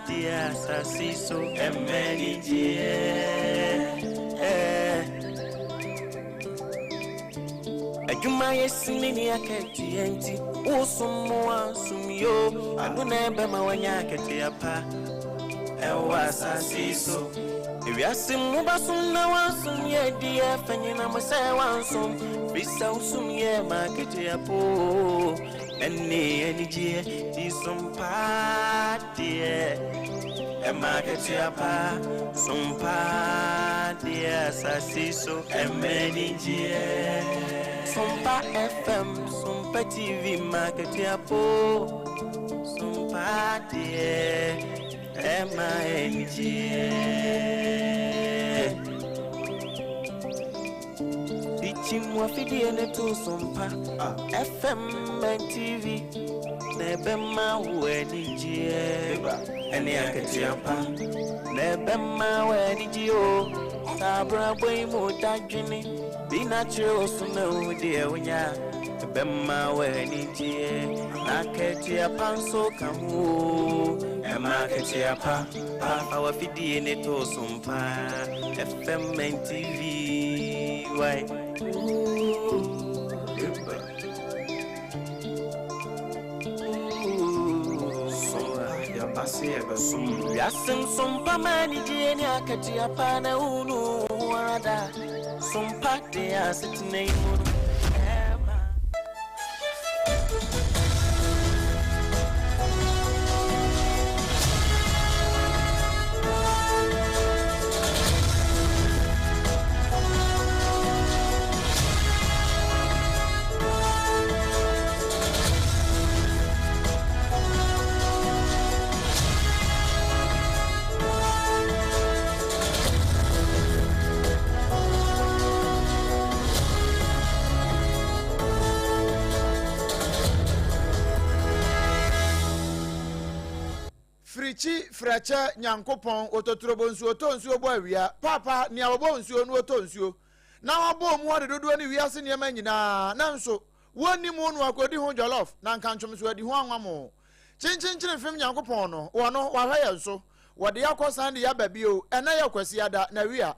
deɛ asase so ɛmɛ anigyeɛ. Adwuma yɛ sini ne akatua nti wosom mo ansom yo ɛno na ɛbɛma wanya akatua pa ɛwɔ asase so. Ewiase mu bɛsom na wansom yɛ deɛ fɛ nyina mo sɛ wansom firi sɛ wosom yɛ ma akatua po ɛne anigyeɛ ti som paa deɛ ɛma akatua pa som paa deɛ asase so ɛma anigyeɛ Sompa FM Sompa TV ma akatua po som paa deɛ ɛma anigyeɛ Ichim wafidie ne to Sompa FM and TV na ɛbɛma wo anigyeɛ ɛne akatua pa na ɛbɛma wo anigyeɛ o saa abrabɔ yi mu dadwene bi na kyerɛ wo so na wo deɛ wonya ɛbɛma wo anigyeɛ na akatua pa nso ka ho o ɛma akatua pa pa fa wafidie ne to Sompa FM and TV why. Wiase nsompa ma anigyeɛ ne akatua pa na wonu wo ara da sompa de asetena yi mu no ɛma Firikyi frɛkyɛ Nyankopɔn ototrobo nsuo tɔ nsuo bɔ awia paapa nea ɔbɔ nsuo no ɔtɔ nsuo na wabɔ mu ade dodoɔ ne wiase nneɛma nyinaa nanso wɔnni mu no akɔdi ho jollof na nkankyom so adi ho anwamo kyenkyenkyene fem Nyankopɔn no wɔ no wahwɛ yɛn so wɔde akɔ san de yaba bio ɛnɛ yɛ Kwasiada na wia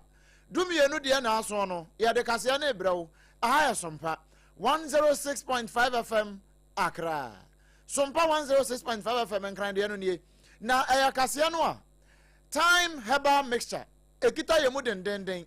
dumienu deɛ na aso no yɛde kaseɛ ne brɛ wo aha yɛ Sompa 106.5 FM Accra. Sompa 106.5 FM Nkran deɛ no nie. Na ɛyɛ kaseɛ no a Thyme Herbal Mixture ɛkita yɛ mu dendenden.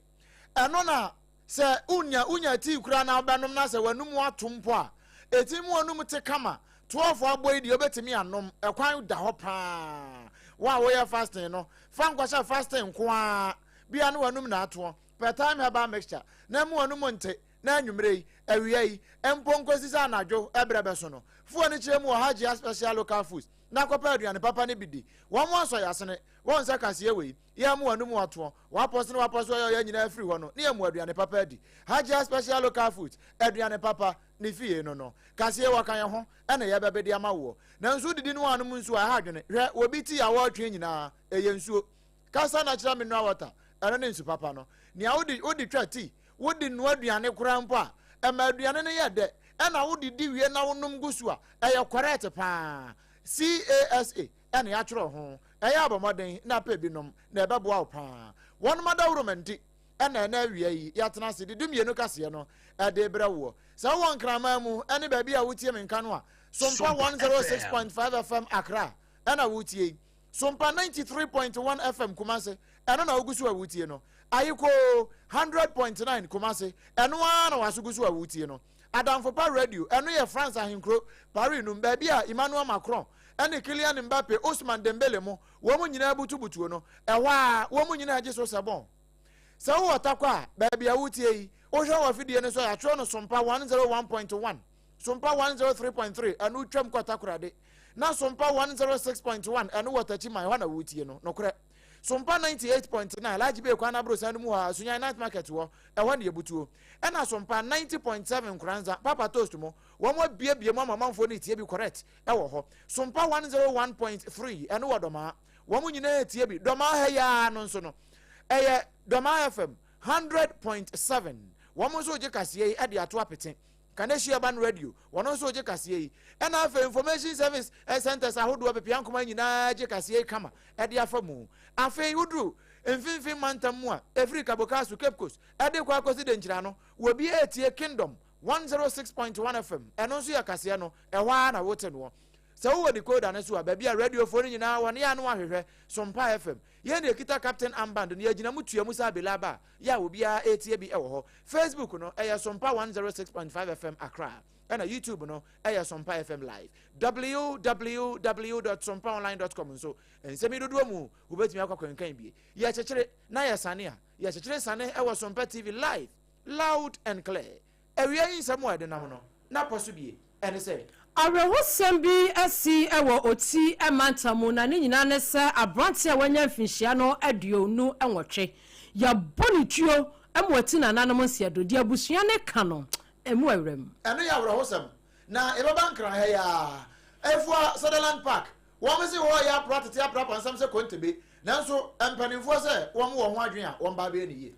Ɛno na sɛ wonya wonya tii koraa na wobɛnom na sɛ w'anum ato mpo a ɛtumi mu w'anum te kama. 12 abɔ yi deɛ wobɛtumi anom ɛkwan da hɔ paa. Wo a woyɛ fasting no fa nkɔhyɛ fasting nko ara bia ne w'anum na atoɔ. Pɛ Thyme Herbal Mixture na mu w'anum nte na anwummere yi, awia yi, mpo nkosi sɛ anadwo ɛberɛ bɛso no. Fa w'ani kyerɛ mu wɔ Hajia Special Local Foods na kɔpɛ aduane papa no bi di. Wɔn asɔ yɛn asene. Wɔn nsa kaseɛ wei, yɛn mu w'anum atoɔ, w'apɔso ne w'apɔso ɛyɛ ɔyɛ nyinaa firi hɔ no, ne yɛn mu aduane papa adi. Hajia Special Local Foods, aduane papa, ne fie no no. Kaseɛ wɔka yɛn ho ɛna yɛbɛbede ama woɔ. Nanso wodidi no anom nsuo a ɛha adwene. Hwɛ, obi tea a wɔretwe nyinaa, ɛyɛ nsuo. Kasa natural mineral water, ɛno ne nsu papa no. Nea wode wode twa tea, wode noa aduane koraa mpo a, ɛma aduane no yɛ dɛ. Ɛna wode di wie na wonom gu so a, ɛyɛ correct paa. CASA ɛna yɛatwerɛ ho. Ɛyɛ abɔ mmɔden na pɛ bi nom na ɛbɛboa wo paa. Wɔnom adawuroma nti ɛna ɛna awia yi yɛatena ase de dumienu kaseɛ no ɛde brɛ woɔ. Sɛ wowɔ Nkraman mu ɛne baabi a wotie me nka no a, Sompa 106.5 FM Accra ɛna wotie yi. Sompa 93.1 FM Kumase, ɛno na wogu so a wotie no. Ayikoo 100.9 Kumase, ɛno ara na w'aso gu so a wotie no. Adamfo Pa Radio, ɛno yɛ France ahenkuro, Paris no, baabi a Emmanuel Macron ne Kylian Mbappe, Ousmane Dembele mo, wɔn nyinaa butubutuo no, ɛhɔ ara wɔn nyinaa gye so sɛ bɔn. Sɛ wowɔ Tarkwa a, baabi a wotie yi, wohwɛ wɔ afidie no so a, yɛatwerɛ no Sompa 101.1, Sompa 103.3, ɛno twam kɔ Takoradi. Na Sompa 106.1 ɛno wɔ Takyiman, ɛhɔ na woretie no. Nokorɛ. Sompa 98.9, Alhaji Bey kwan aborosan no mu hɔ a, Sunyani Night Market hɔ, ɛhɔ na yɛbutuo. Ɛna Sompa 90.7 Nkoranza, Papa Toast mo, wɔn abiebie mu ama amanfoɔ no retie bi correct ɛwɔ hɔ. Sompa 101.3 ɛno wɔ Dɔmaa, wɔn nyinaa retie bi. Dɔmaa ha yi ara no nso no, ɛyɛ Dɔmaa FM 100.7, wɔn nso regye kaseɛ yi de ato apete. Kaneshie Urban Radio, wɔn nso regye kaseɛ yi. Ɛna afei Information Service Centres ahodoɔ Pepeankoma nyinaa gye kaseɛ yi kama de afa mu. Afei woduru Mfimfini Mantam mu a, ɛfiri Kabokasu, Cape Coast, de kɔ akɔsi Denkyira no, wɔbi retie Kingdom 106.1 FM, ɛno nso yɛ kaseɛ no, ɛhɔ ara na wote noɔ. Sɛ wowɔ decoder no so a, baabi a radiofoɔ no nyinaa wɔ no, yɛ a na woahwehwɛ Sompa FM. Yɛn na yɛkita Captain Armband no, yɛgyina mu tua mu sɛ abelaba a, yɛ a obiara retie bi wɔ hɔ. Facebook no, ɛyɛ Sompa 106.5 FM Accra, ɛna YouTube no yɛ Sompa FM Live. Www dot sompaonline dot com nso, nsɛm yi dodoɔ mu wobɛtumi akɔ akɔnkan bie. Yɛkyekyere na yɛsane a, yɛkyekyere sane wɔ Sompa TV live, loud and clear. Awia yi nsɛm a ɛde nam no, n'apɔ so bie, ɛne sɛ. Awerɛhosɛm bi asi wɔ Oti mantam mu na ne nyinaa ne sɛ aberante a wanya mfinhyia no 28, yɛabɔ ne tuo ma wati nananom nseɛdo. Deɛ abusua no ka no, emu awuram. Ɛno yɛ awerɛhosɛm. Na yɛbɛba Nkran ha yi ara, Afua Sutherland Park, wɔn se hɔ yɛ apra tete apra pansam sɛ kontebe, nanso mpanimfoɔ sɛ wɔn wɔ ho adwene a wɔn ba bɛyɛ no yie.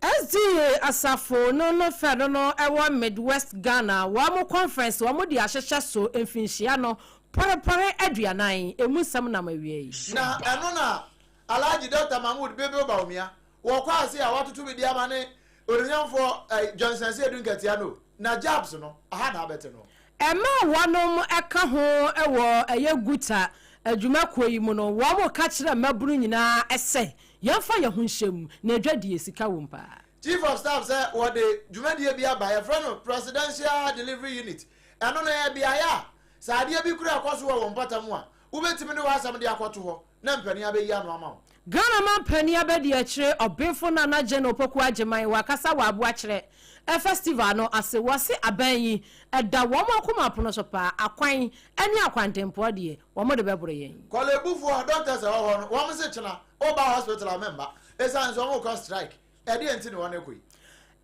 SDA asafo no no fɛ no no ɛwɔ Midwest Ghana wɔn conference wɔn de ahyehyɛ so mfinhyia no pɔrepɔre 40 emu nsɛm nam awiei. Na ɛno na Alhaji Doctor Mahmood Bibil Bawumia wɔ kɔ ase a watoto bi de ama ne Onuonyamfoɔ Johnson Asiedu Nkatia no na Jabs no aha na abɛte no. Ɛma wɔnom ka ho wɔ ɛyɛ Guta adwumakuo yi mu no wɔn ka kyerɛ mmabunu nyinaa sɛ Yɛmfa yɛn ho nhyɛ mu, na adwadie, sika wom paa. Chief of Staff sɛ wɔde dwumadie bi aba, yɛfrɛ no Presidential Delivery Unit. Ɛno no ɛyɛ beaeɛ a sɛ adeɛ bi koraa ɛkɔ so wɔ wo mpɔtam a, wobɛtumi de w'asɛm de akɔto hɔ na mpanin abɛyi ano ama wo. Ghana Manpanin Abadiakyire Ɔbenfo Nana Jane Opoku Agyemang wakasa wɔ Aboakyerɛ Festival no ase. Wɔse aban yi ɛda wɔn akoma pono so paa, akwan ne akwantempɔn deɛ Wɔn de bɛboro yɛn. Korle-Bu foɔ doctors a ɛwɔ hɔ no wɔn se kyena wo ba hospital a mɛmba ɛsiane sɛ wɔn rekɔ strike ɛdeɛn nti na wɔn rekɔ yi.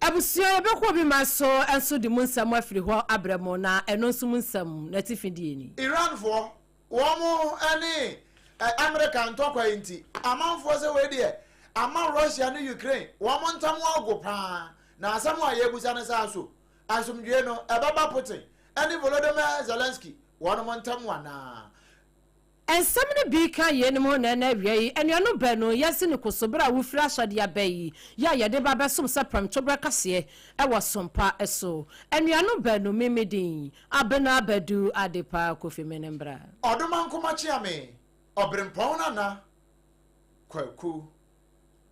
Abusua yɛbɛkɔ obi man so nso de mu nsɛm afiri hɔ abrɛ mo na ɛno nso mu nsɛm n'atifi deɛ ni. Iran foɔ wɔn ne America ntɔkwa yi nti amanfoɔ sɛ wei deɛ ama Russia ne Ukraine wɔn ntam ago paa na asɛm a yɛbusa ne sɛ aso asomdwoe no ɛbɛba Putin ne Volodymyr Zelensky wɔnom ntam anaa? Nsɛm no bi ka yeinom ho na ɛnnɛ awia yi, anuanom baanu yi asi no koso berɛ a wofiri asɔdeɛ aba yi yɛ a yɛde ba bɛsom sɛ prɛmtoberɛ kaseɛ wɔ sompa so. Anuanom baanu, me me din, Abena Badu Adepa Kofi Menembra. Ɔdomankoma Kyeame, Ɔberempɔn Nana Kwaku.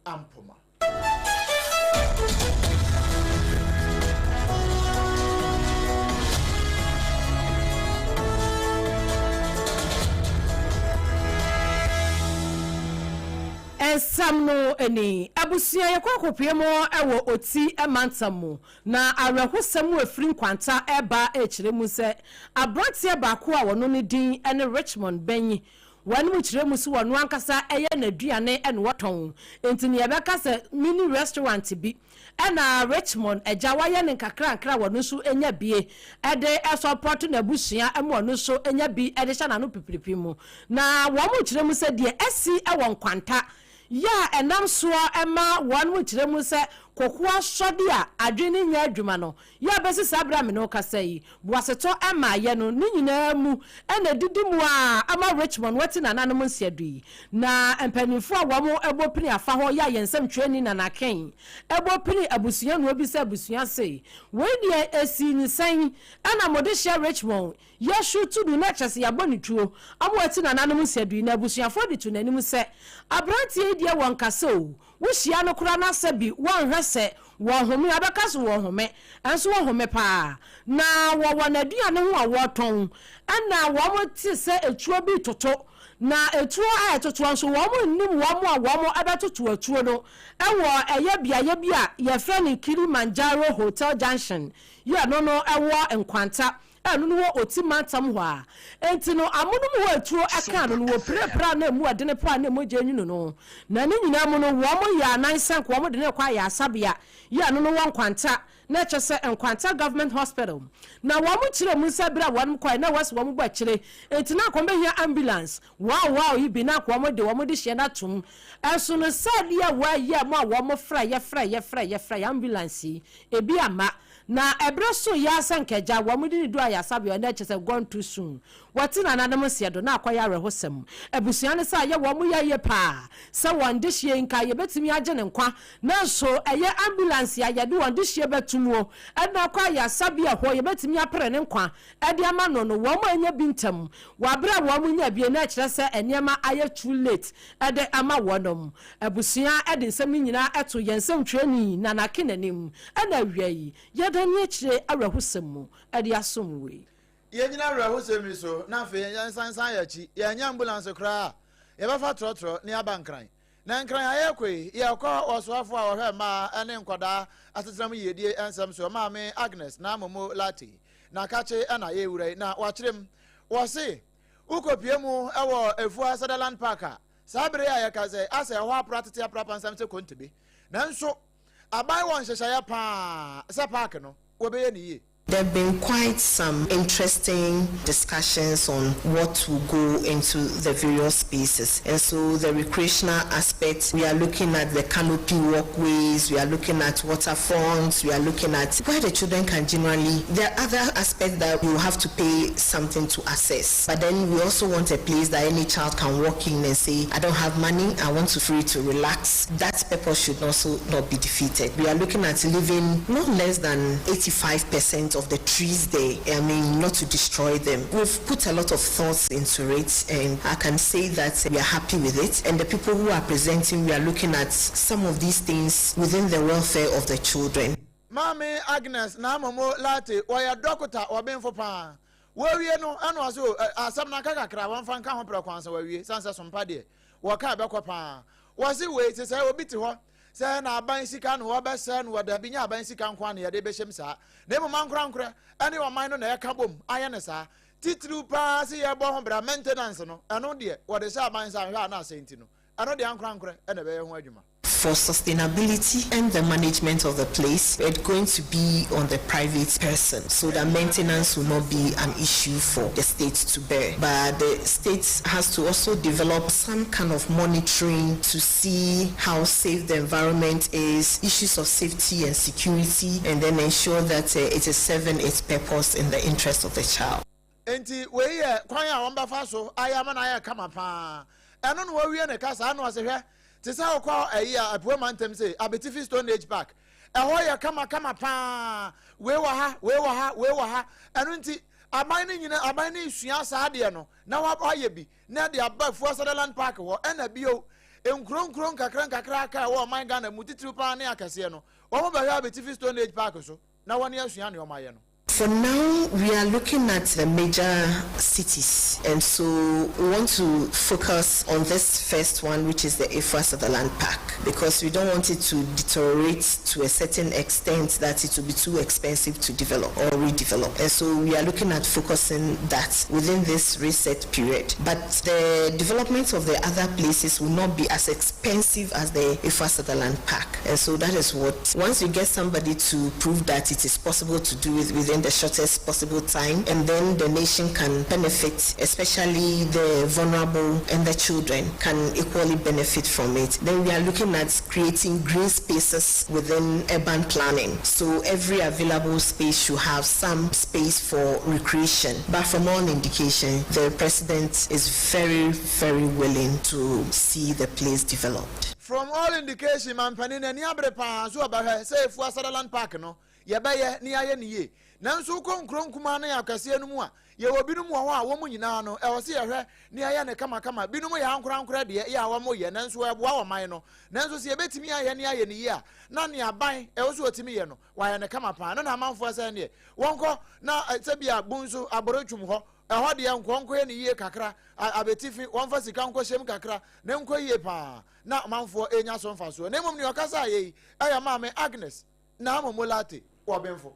Ampoma. Nsɛm no ni, Abusua yɛkɔ akɔpue mu wɔ Oti mantam mu, na awerɛhosɛm a ɛfiri Nkwanta reba rekyerɛ mu sɛ aberanteɛ baako a ɔno ne din ne Richmond Benyi Wɔn mu kyerɛ mu sɛ ɔno ankasa yɛ n'aduane na ɔtɔn. Enti nea yɛbɛka sɛ mini restaurant bi na Richmond agya wayɛ no nkakrankra a ɔno nso nya bi de sɔpɔto n'abusua ma ɔno nso nya bi de hyɛ n'ano pipiripi mu. Na wɔn kyerɛ mu sɛ deɛ asi wɔ Nkwanta yɛ a ɛnam soɔ ma wɔn kyerɛ mu sɛ kokoa sɔde a adwene nyɛ adwuma no Yɛ a bɛsi saa berɛ a me ne wo kasa yi, boasetɔ mmaeɛ no, ne nyinaa mu na ɛdidi mu ara ama Richmond wati nananom nseɛdo yi. Na mpanimfoɔ a wɔn bɔ pini afa hɔ yɛ a yɛn nsɛm twerɛni Nana Ken bɔ pini abusua na ɔbisa abusua se, wei deɛ ɛsii ne sɛn na mode hyɛ Richmond yɛ shoot no na kyerɛ sɛ yɛabɔ ne tuo ama wati nananom nseɛdo yi? Na abusuafoɔ de to n'anim sɛ aberanteɛ yi deɛ wɔnkasa o, Wohyia no koraa na sɛ bi wɔnhwɛ sɛ wɔhome a, bɛka so wɔhome, nso wɔhome paa. Na wɔ wɔn aduane ho a wɔtɔn, ɛna wɔn te sɛ etuo bi retoto, na etuo a ɛtotoɔ nso wɔn nnim wɔn a wɔn bɛtoto atuo no wɔ ɛyɛ beaeɛ bi a yɛfrɛ no Kilimanjaro Hotel Junction, yɛ ɛno no ɛwɔ Nkwanta Ɛno no wɔ Oti mantam hɔ a. Enti no, amonom hɔ atuo kaa no no, wɔpirapiraa no a emu ɛdene paa na mogya nwunu no. Na ne nyinaa mu no, wɔn yɛɛ anan sɛ nka wɔn de no rekɔ ayaresabea. Yɛ ɛno no wɔ Nkwanta, na ɛkyɛ sɛ Nkwanta Government Hospital. Na wɔn kyerɛɛ mu sɛ berɛ a wɔn kɔɛ na ɛwɔ sɛ wɔn bɔ akyire, enti na anka wɔn bɛhia ambulance, wow wow yi bi na anka wɔn de wɔn de hyeɛ no atom. Ɛnso no sɛdeɛ wɔyɛɛ mu a wɔn frɛeɛ frɛeɛ frɛeɛ frɛeɛ ambulance yi, ebi amma. Na ɛberɛ so yɛ ara sɛ nka agya wɔn de no du ayarsabea na kyerɛ sɛ gone too soon. Wɔte nananom nseɛ do na akɔyɛ awerɛhosɛm. Abusua no sɛ ayɛ wɔn ya yie paa sɛ wɔn dehyeɛ yi nka yɛbɛtumi agye ne nkwa nanso ɛyɛ ambulance a yɛde wɔn dehyeɛ bɛto muo de no akɔ ayarsabea hɔ yɛbɛtumi apere ne nkwa de ama no no wɔn annya bi ntɛm wɔ aberɛ a wɔn nya bi no ɛkyerɛ sɛ nneɛma ayɛ too late de ama wɔnom. Abusua de nsɛm no nyinaa to yɛn nsɛmtwerɛni Nana Ken anim ɛna awia yi yɛdane akyire awerɛhosɛm mu de asom wo yi. Yɛnnyina awerɛhosɛm yi so na afei yɛnsansan yɛn akyi. Yɛannya ambulance koraa a, yɛbɛfa trɔtrɔ na yɛaba Nkran. Na Nkran a yɛrekɔ yi, yɛrekɔ ɔsoafo a ɔhwɛ mmaa ne nkwadaa asetena mu yiedie nsɛm soɔ, Maame Agnes Naa Momo Lartey Nakakye na yɛrewura yi. Na wɔakyerɛ mu, wɔse wokɔpue mu wɔ Efua Sutherland Park a, saa bere yi a yɛka sɛ asɛ ɛhɔ apra tete apra pansam sɛ kontebe. Nanso aban wɔ nhyehyɛeɛ paa sɛ park no, wɔbɛyɛ no yie. There have been quite some interesting discussions on what will go into the various spaces. And so the recreational aspect, we are looking at the canopy walkways, we are looking at waterfronts, we are looking at where the children can generally, there are other aspects that you have to pay something to access. But then we also want a place that any child can walk in and say, I don't have money, I want to free to relax. That purpose should also not be defeated. We are looking at leaving not less than 85% of the trees there, I mean, not to destroy them. We've put a lot of thoughts into it, and I can say that we are happy with it. And the people who are presenting, we are looking at some of these things within the welfare of the children. Maame Agnes Naa Momo Lartey, ɔyɛ dɔkota ɔbenfo paa. Wɔawie no, ɛna ɔse o, asɛm no aka kakra, wɔmfa nka ho prɛko ansa wɔawie, sane sɛ sompa deɛ, wɔka a ɛbɛkɔ paa. Wɔse wei, te sɛ obi te hɔ sɛ na aban sika na wɔbɛsɛe no wɔ dabi, nyɛ aban sika nko ara na yɛde bɛhyɛm saa, na mmom ankorankorɛ ne ɔman no na ɛka bom ayɛ no saa. Titiriw paa sɛ yɛbɔ ho bra, maintenance no, ɛno deɛ wɔde hyɛ aban nsa anhwɛ a na asɛe nti no, ɛno deɛ ankorankorɛ na ɛbɛyɛ ho adwuma. For sustainability and the management of the place, it's going to be on the private person so that maintenance will not be an issue for the state to bear. But the state has to also develop some kind of monitoring to see how safe the environment is, issues of safety and security, and then ensure that it is serving its purpose in the interest of the child. Enti wei yɛ kwan a wɔbɛfa so ayɛ ama no ayɛ kama paa. Ɛno na wawie ne kasa na ɔse hwɛ, te sɛ wokɔ ayi a Apue mantam sei, Abetifi Stone Age Park, ɛhɔ yɛ kama kama paa, wei wɔ ha, wei wɔ ha, wei wɔ ha. Ɛno nti aban no nyina, aban no resua saa adeɛ no na wayɛ bi na ɛde aba Afua Sutherland Park hɔ. Ɛna bio, nkuro nkuro nkakra nkakra aka a ɛwɔ ɔman Ghana mu titiriw paa ne akɛseɛ no, wɔn bɛhwɛ Abetifi Stone Age Park so na wɔne asua nea wɔayɛ no. For now, we are looking at the major cities, and so we want to focus on this first one, which is the Efua Sutherland Park, because we don't want it to deteriorate to a certain extent that it will be too expensive to develop or redevelop. And so we are looking at focusing that within this reset period. But the development of the other places will not be as expensive as the Efua Sutherland Park. And so that is what, once you get somebody to prove that it is possible to do it within the shortest possible time, and then the nation can benefit, especially the vulnerable and the children can equally benefit from it. Then we are looking at creating green spaces within urban planning. So every available space should have some space for recreation. But from all indication, the president is very, very willing to see the place developed. From all indication, mampanin n'ani abere paa so ɔbɛhwɛ sɛ Efua Sutherland Park no yɛbɛyɛ na yɛayɛ no yie. Nanso wokɔ nkuro nkumaa ne akɛseɛ no mu a, yɛwɔ binom wɔ hɔ a wɔn nyinaa no, ɛwɔ sɛ yɛhwɛ na yɛayɛ no kamakama. Binom yɛ ankorankorɛ deɛ, yɛ a wɔyɛ, nanso ɛboa ɔman no. Nanso sɛ yɛbɛtumi ayɛ na yɛayɛ no yie a, na nea aban ɛwɔ sɛ wɔtumi yɛ no, wɔayɛ no kama paa. Ɛno na amanfoɔ sɛ ɛnneɛ wɔnkɔ na sɛbia Bunso, Aboretwum hɔ, ɛhɔ deɛ nkɔ nkɔyɛ no yie kakra, Abetifi, wɔmfa sika nkɔhyɛm kakra na ɛnkɔ yie paa na amanfoɔ ɛnya so mfasoɔ. Na mmom nea ɔkasaeɛ yi yɛ Maame Agnes Naa Momo Lartey, wɔ Benfo.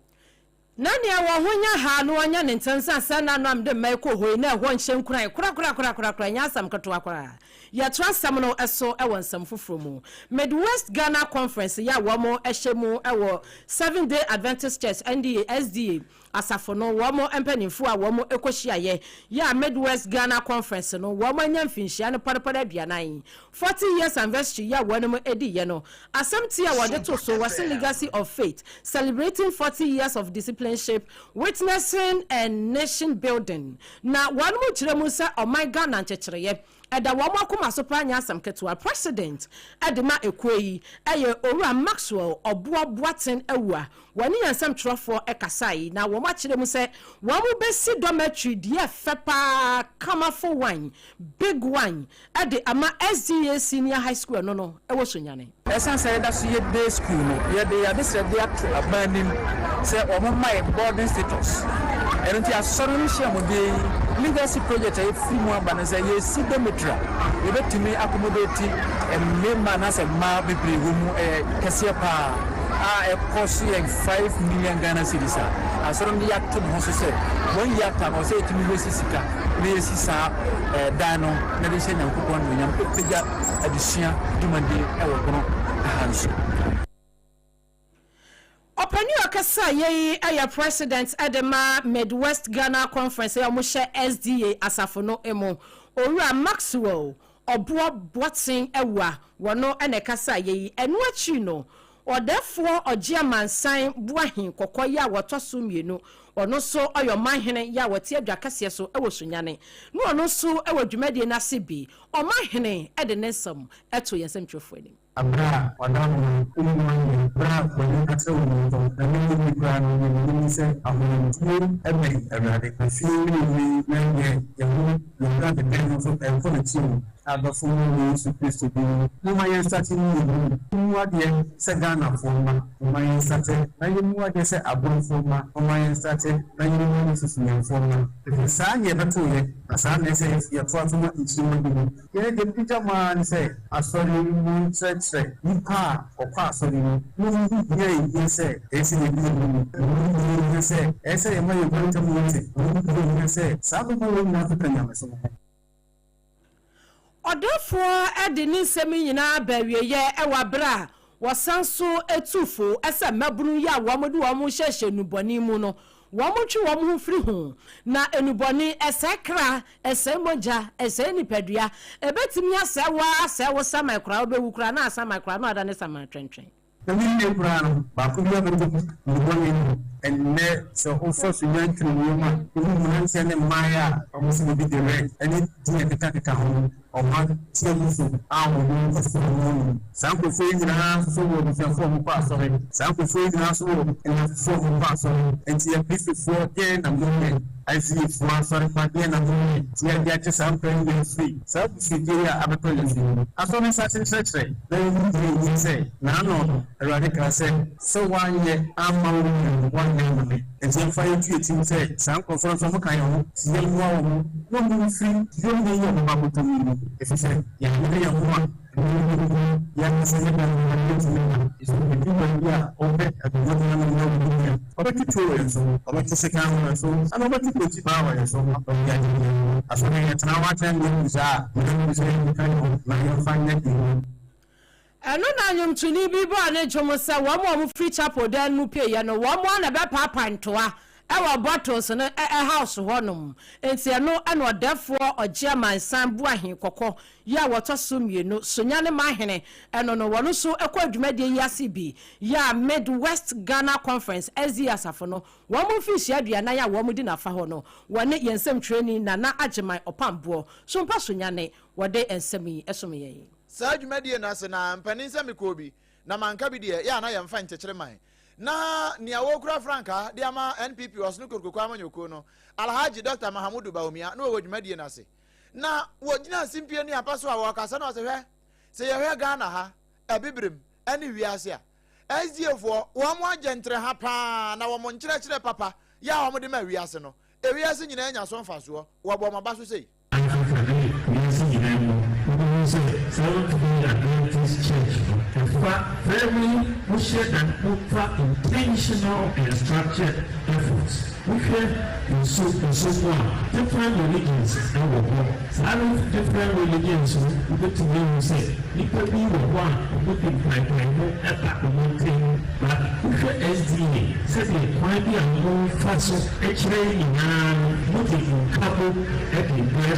Na nea wɔn ho nyɛ ha no ɔnyɛ ne ntɛm sane sɛ na ano a mede mma yi kɔɔ hɔ yi na ɛhɔ nhyɛ nkuran korakorakorakorakora, ɛnyɛ asɛm ketewa koraa. Yɛtoa asɛm no so wɔ nsɛm foforɔ mu. Midwest Ghana Conference yi a wɔhyɛ mu wɔ Seventh Day Adventist Church, NDA, SDA, asafo no, wɔn mpanimfoɔ a wɔn kɔhyiaeɛ yɛ a Midwest Ghana Conference no wɔn anya mfinhyia no pɔrepɔre 40, 40 years anniversary yi a wɔn diiɛ no, asɛm ti a wɔde to so wɔse Legacy of Faith, Celebrating 40 Years of Discipleship, Witnessing and Nation Building. Na wɔn kyerɛ mu sɛ ɔman Ghana nkyekyereɛ ɛda wɔn akoma so paa nyɛ asɛm ketewa. President de ma ekuo yi yɛ Owura Maxwell Ɔboɔ Boateng Awuah. Wɔne yɛn nsɛmtwerɛfoɔ kasae na wɔn akyerɛ mu sɛ wɔn bɛsi dormitory deɛ ɛfɛ paa, kamafo one, big one, de ama SDA Senior High School ɛno no ɛwɔ Sunyani. Ɛsiane sɛ yɛda so yɛ day school no, yɛde yɛn adesrɛde ato aban anim sɛ wɔmma yɛn boarding status. Ɛno nti Asɔre no nhyiamudie yi, Legacy Project a ɛfiri mu aba ne sɛ yɛresi dormitory a yɛbɛtumi accommodate mmarima anaasɛ mmaa bebree wɔ mu. Ɛyɛ kɛseɛ pa ara a ɛkɔ so yɛn 5 million Ghana cedis a Asɔre no de ato ne ho so sɛ wɔn yi ata no sɛ yɛtumi raise sika na yɛsi saa dan no na de hyɛ Nyankopɔn anuonyam, ɛpagya adesua dwumadie ɛwɔ Bono ha nso. Ɔpanin a ɔkasa yɛyi yɛ president de ma Midwest Ghana Conference a wɔhyɛ SDA asafo no mu, Owura Maxwell Ɔboɔ Boateng Awuah, wɔno na ɛkasa yɛyi. Ɛno akyi no, Ɔdɛfoɔ Ɔgye Amansan Boahen Kɔkɔ yi a wɔtɔ so mmienu, ɔno nso ɔyɛ ɔmanhene yi a wɔte adwa kɛseɛ so wɔ Sunyani, na ɔno nso wɔ dwumadie no ase bi. Ɔmanhene de ne nsɛm to yɛn nsɛmtwerɛfoɔ anim. Berɛ a w'adamfo no wonni mu anyɛ, berɛ a w'ani akyerɛ wo mmɔntɔn, na me nni koraa no, deɛ menim ne sɛ ahometeɛ bɛn Awurade. Afei me ne wo yi, na yɛ yɛn ho yɛn bra dɛdɛn no nso ɛnkɔ n'akyi o. Adɔfo mo wɔ Yesu Kristo din mu, momma yɛn nsate ne yɛn mu. Yɛmmu adeɛ sɛ Ghanafoɔ mma, momma yɛn nsate na yɛmmu adeɛ sɛ Aborɔfoɔ mma, momma yɛn nsate na yɛmmu adeɛ sɛ Sunyanifoɔ mma. Ɛfiri saa ne yɛbɛtoo yɛ, na saa na ɛsɛ yɛtoa so ma nkyirimma bi mu. Yɛn deɛ mede mo ara ne sɛ asɔre yi mu nkyerɛkyerɛ nnipa a wɔkɔ asɔre mu na wɔhu hia a ɛhia sɛ ɛyɛ sɛ yɛdi yɛn ho ni, na wɔhu hia a ɛhia sɛ ɛyɛ sɛ yɛma yɛn ho ntam yɛ te, na wɔhu hia a ɛhia sɛ saa nneɛma wei nyinaa nso ka nyamesom ho. Ɔdɔfoɔ de ne nsɛm yi nyinaa ba awieeɛ wɔ aberɛ a wɔsan so tu fo sɛ mmabunu yi a wɔde wɔn hyehyɛ nnubɔne mu no, wɔntwe wɔn ho mfiri ho. Na nnubɔne, ɛsɛe kra, ɛsɛe mogya, ɛsɛe nipadua. Ɛbɛtumi asɛe wo ara asɛe wo saman koraa, wobɛwu koraa na asaman koraa na wadane saman twentwɛn. Na me wie koraa no, baako bi abɛtɔ mu nnubɔne mu. Ɛnnɛ, sɛ wofa Sunyani wiem a, wohu mmeranteɛ ne mmaeɛ a wɔsɛ biribi de rɛ ne din a ɛkekakeka ho no, ɔma tia mu so a wɔn kɔ sukuu no mu. Saa nkurɔfoɔ yi nyinaa nso so wɔ abusuafoɔ a wɔkɔ asɔre. Saa nkurɔfoɔ yi nyinaa nso wɔ nnamfofoɔ a wɔkɔ asɔre. Enti yɛn Kristofoɔ, deɛn na moyɛ? Asiifoɔ asɔre pa, deɛn na moyɛ? Nti yɛde agye saa mpɛn yi afiri saa abusuadie yi a abɛtɔ yɛn so yi mu. Asɔre nsa ase nkyerɛkyerɛ na yɛhu deɛ ɛhia sɛ n'ano no, Awurade kaa sɛ, Sɛ woanyɛ amma wo nua no, woanyɛ amma me. Enti yɛmfa yɛnto yɛn tirim sɛ saa nkurɔfoɔ no nso wɔka yɛn ho, nti yɛmmoa wɔn na wɔmfiri yɔnko yi a wɔba abɛtɔ mu yi mu, ɛfiri sɛ yɛanyere yɛn ho a, ɛno yɛn ankasa yɛn dan no yɛntumi nna. Ɛfiri ɛduru baabi a wɔpɛ aduane no na wɔdi a, wɔbɛto tuo wɔ yɛn so, wɔbɛto sekan wɔ yɛn so, anaa wɔbɛto krokyibaa wɔ yɛn so ma wɔde agye yɛn. Asɔre yɛtena hɔ atwɛn deɛ ɛbu saa a, yɛbɛhu sɛ yɛnka yɛn ho na yɛmfa nyɛ deɛ Ɛno na nnwomtoni bi bɔɔ ne dwom sɛ wɔn a wɔfiri chapel dan no mu pueeɛ no, wɔn ara na ɛbɛpaapae ntoa wɔ bottles no house hɔnom. Enti ɛno na ɔdɛfoɔ Ɔgye Amansan Boahen Kɔkɔ yi a wɔtɔ so mmienu, Sunyani Mahene, ɛno no, wɔn nso kɔɔ dwumadie yi ase bi, yɛ a Mid-West Ghana Conference, SDA asafo no, wɔn mfirihyia 40 a wɔdi no afa hɔ no, wɔne yɛn nsɛmtwerɛni Nana Agyeman Ɔpamboɔ, Sompa Sunyani, wɔde nsɛm yi som yɛn. Saa dwumadie no ase na mpanin sɛ mekɔɔ bi na manka bi deɛ, yɛ a na yɛmfa nkyekyere man. Na nea ɔrekura frankaa de ama NPP Ɔsono Kokroko amanyɔkuo no, Alhaji Dɔkta Mahamudu Bawumia na ɔwɔ dwumadie no ase. Na wɔgyina simpie ne apa so a wɔrekasa na ɔsɛ hwɛ, sɛ yɛhwɛ Ghana ha, Abibirem ne wiase a, SDA foɔ wɔn agye ntere ha paa na wɔn nkyerɛkyerɛ papa yɛ a wɔde ma wiase no, ewiase nyinaa nya so mfasoɔ, wɔbɔ wɔn aba so sei. Afrika ne wiase nyinaa mu, wobɛhu sɛ Seventh Day Adventist Methodist Church no, ɛfa very mohyɛ da mofa intentional and structured efforts. Wohwɛ nso nso mu a, different religions wɔ hɔ. Saa different religions no, wobɛtumi ahu sɛ nnipa bi wɔ hɔ a wɔde mpaepaemu ba wɔn ntam. But wohwɛ SDA, sɛdeɛ kwan bi a wɔfa so kyerɛ nyinaa no, mode nkabom de brɛ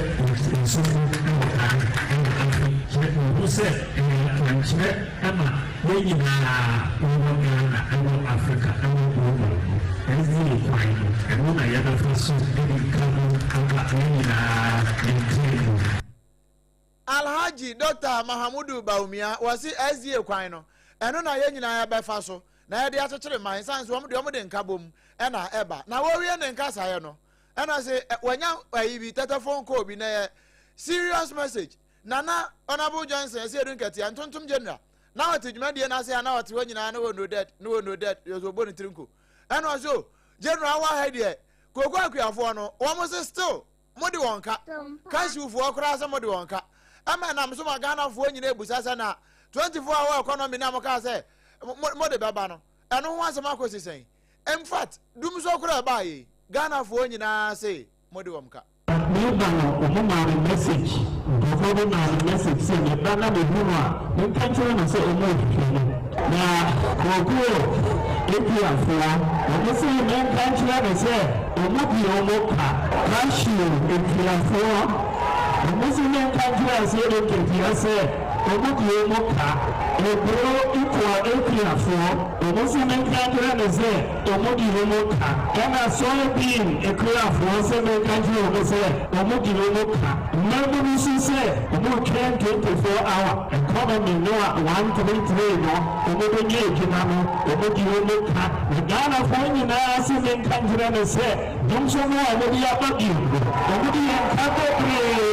nso mu wɔ Ghana ɛna afei kyerɛ mehu sɛ ɛyɛ akwankyerɛ ma yɛn nyinaa wɔ Ghana, ɛwɔ Africa, ɛwɔ global no. SDA kwan no, ɛno na yɛbɛfa so de nkabom aba yɛn nyinaa ntam mu. Alhaji Doctor Mahamudu Bawumia, wɔse SDA kwan no, ɛno na yɛn nyinaa yɛbɛfa so na yɛde akyekyere man, ɛsiane sɛ wɔn deɛ wɔde nkabom na ɛba. Na wɔrewie ne nkasaeɛ no, ɛna se wanya ayi bi, tɛtɛfon call bi, na ɛyɛ serious message. Nana Honourable Johnson Asiedu Nketia, Ntontom General, na ɔte dwumadie no ase a na ɔte hɔ nyinaa na wɔ no dead, na wɔ no dead, yɛ sɛ ɔbɔ ne tiri nko. Ɛna ɔse o, General wɔ ha yi deɛ, kooko akuafoɔ no, wɔn se still, mode wɔn ka. Cashewfoɔ koraa sɛ mode wɔn ka. Ɛma ɛnam so ma Ghanafoɔ nyinaa ebusa sɛ na 24 hour economy na mokaa sɛ mode bɛba no, ɛno ho asɛm akɔsi sɛn? In fact, dum so koraa ɛbaa yei, Ghanafoɔ nyinaa se mode wɔn ka. Meba no ɔmo maa me message, nkorɔfoɔ bi maa me message sɛ meba na mehu no a menka nkyerɛ no sɛ ɔmo rehwehwɛ no. Na Kookoo Akuafoɔ ɔmo se menka nkyerɛ no sɛ ɔmo di ɔmo ka. Cashew Akuafoɔ ɔmo se menka nkyerɛ Asiedu Nketia sɛ ɔmo di ɔmo ka. Eburo Ikua Akuafoɔ ɔmo se menka nkyerɛ no sɛ ɔmo di ɔmo ka. Ɛna Soybean Akuafoɔ se menka nkyerɛ ɔmo sɛ ɔmo di ɔmo ka. Mmabunu nso sɛ ɔmo retwɛn 24 hour economy no a 133 no ɔmo bɛnya adwuma no, ɔmo di ɔmo ka. Na Ghanafoɔ nyinaa se menka nkyerɛ no sɛ dwomso no a ɔmo de aba bio no, ɔmo de yɛn ka bebree.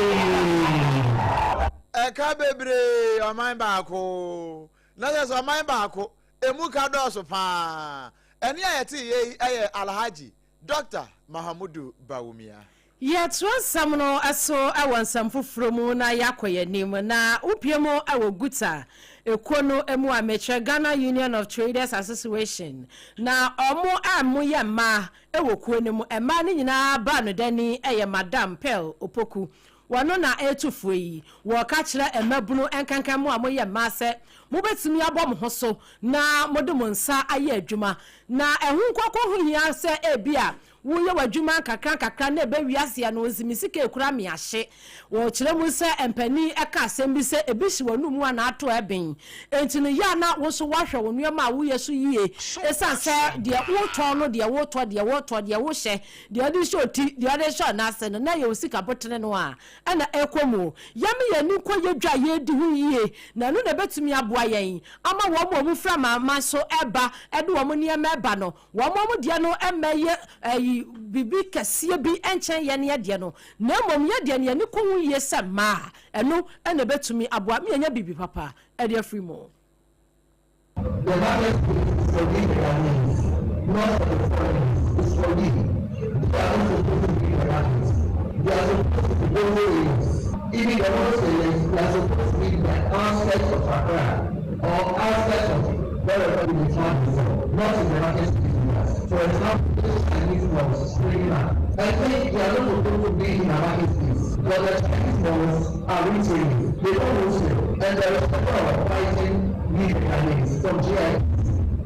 Ɛka bebree, ɔman baako. Na kyerɛ sɛ ɔman baako, emu ka dɔɔso paa. Ɛnne a yɛtee yei yi yɛ Alhaji Dɔkta Mahamudu Bawumia. Yɛtoa nsɛm no so wɔ nsɛm foforɔ mu na yɛakɔ yɛn anim. Na wopue mu wɔ GUTA ekuo no mu a, mekyerɛ Ghana Union of Traders Association, na wɔn a wɔyɛ mmaa wɔ kuo no mu, mmaa no nyinaa baanodani yɛ Madam Pearl Opoku. Wɔno na ɛretu foɔ yi. Wɔreka kyerɛ mmabunu nkankan mo a moyɛ mmaa sɛ, mobɛtumi abɔ mo ho so na mode mo nsa ayɛ adwuma. Na ɛho nkɔkɔ ho hia sɛ ebia woyɛ w'adwuma nkakrankakra na ɛbɛ wiase a na ɔsi me sika ekura me ahye. Wɔkyerɛ mu sɛ mpanin ka asɛm bi sɛ ebi hye w'anomu a na ato ɛben. Enti no yɛ a na wo nso woahwɛ wo nneɛma a woyɛ so yie esiane sɛ deɛ wotɔn no, deɛ wotɔ, deɛ wotɔ, deɛ wohyɛ, Deɛ ɔde hyɛ ɔti, deɛ ɔde hyɛ ɔnan ase no, na ɛyɛ wo sika botene no a na ɛrekɔ mu. Yɛmma yɛn ani nkɔ yɛn dwa a yɛredi ho yie, na ɛno na ɛbɛtumi aboa yɛn ama wɔn a wɔfiri amanaman so reba de wɔn nneɛma reba no, wɔn wɔn deɛ no mmɛyɛ ayi biribi kɛseɛ bi nkyɛn yɛn yɛn deɛ no, na mmom yɛn deɛ no yɛn ani kɔ ho yie sɛ mmaa a, ɛno na ɛbɛtumi aboa ma yɛanya biribi papa de afiri mu. The market space is for we the Ghanaians, not for the foreigners, it's for we. They are not supposed to be in the market. They are supposed to be wholesalers. Even the wholesalers, they are supposed to be in the outskirts of Accra or outskirts of wherever they find themselves, not in the market space with us. For example, this Chinese malls springing up. I think they are not supposed to be in our market space, but the Chinese malls are retailing. They don't wholesale. And there is a lot of fighting we the Ghanaians from GIS.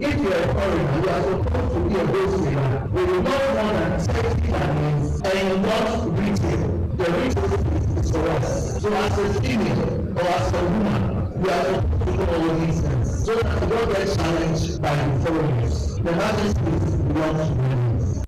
If you are a foreigner, you are supposed to be a wholesaler with not more than 30 Ghanaians and not retail. The retail space is for us. So as a female or as a woman, we are supposed to know all these things so that we don't get challenged by the foreigners. The market space belongs to Ghanaians.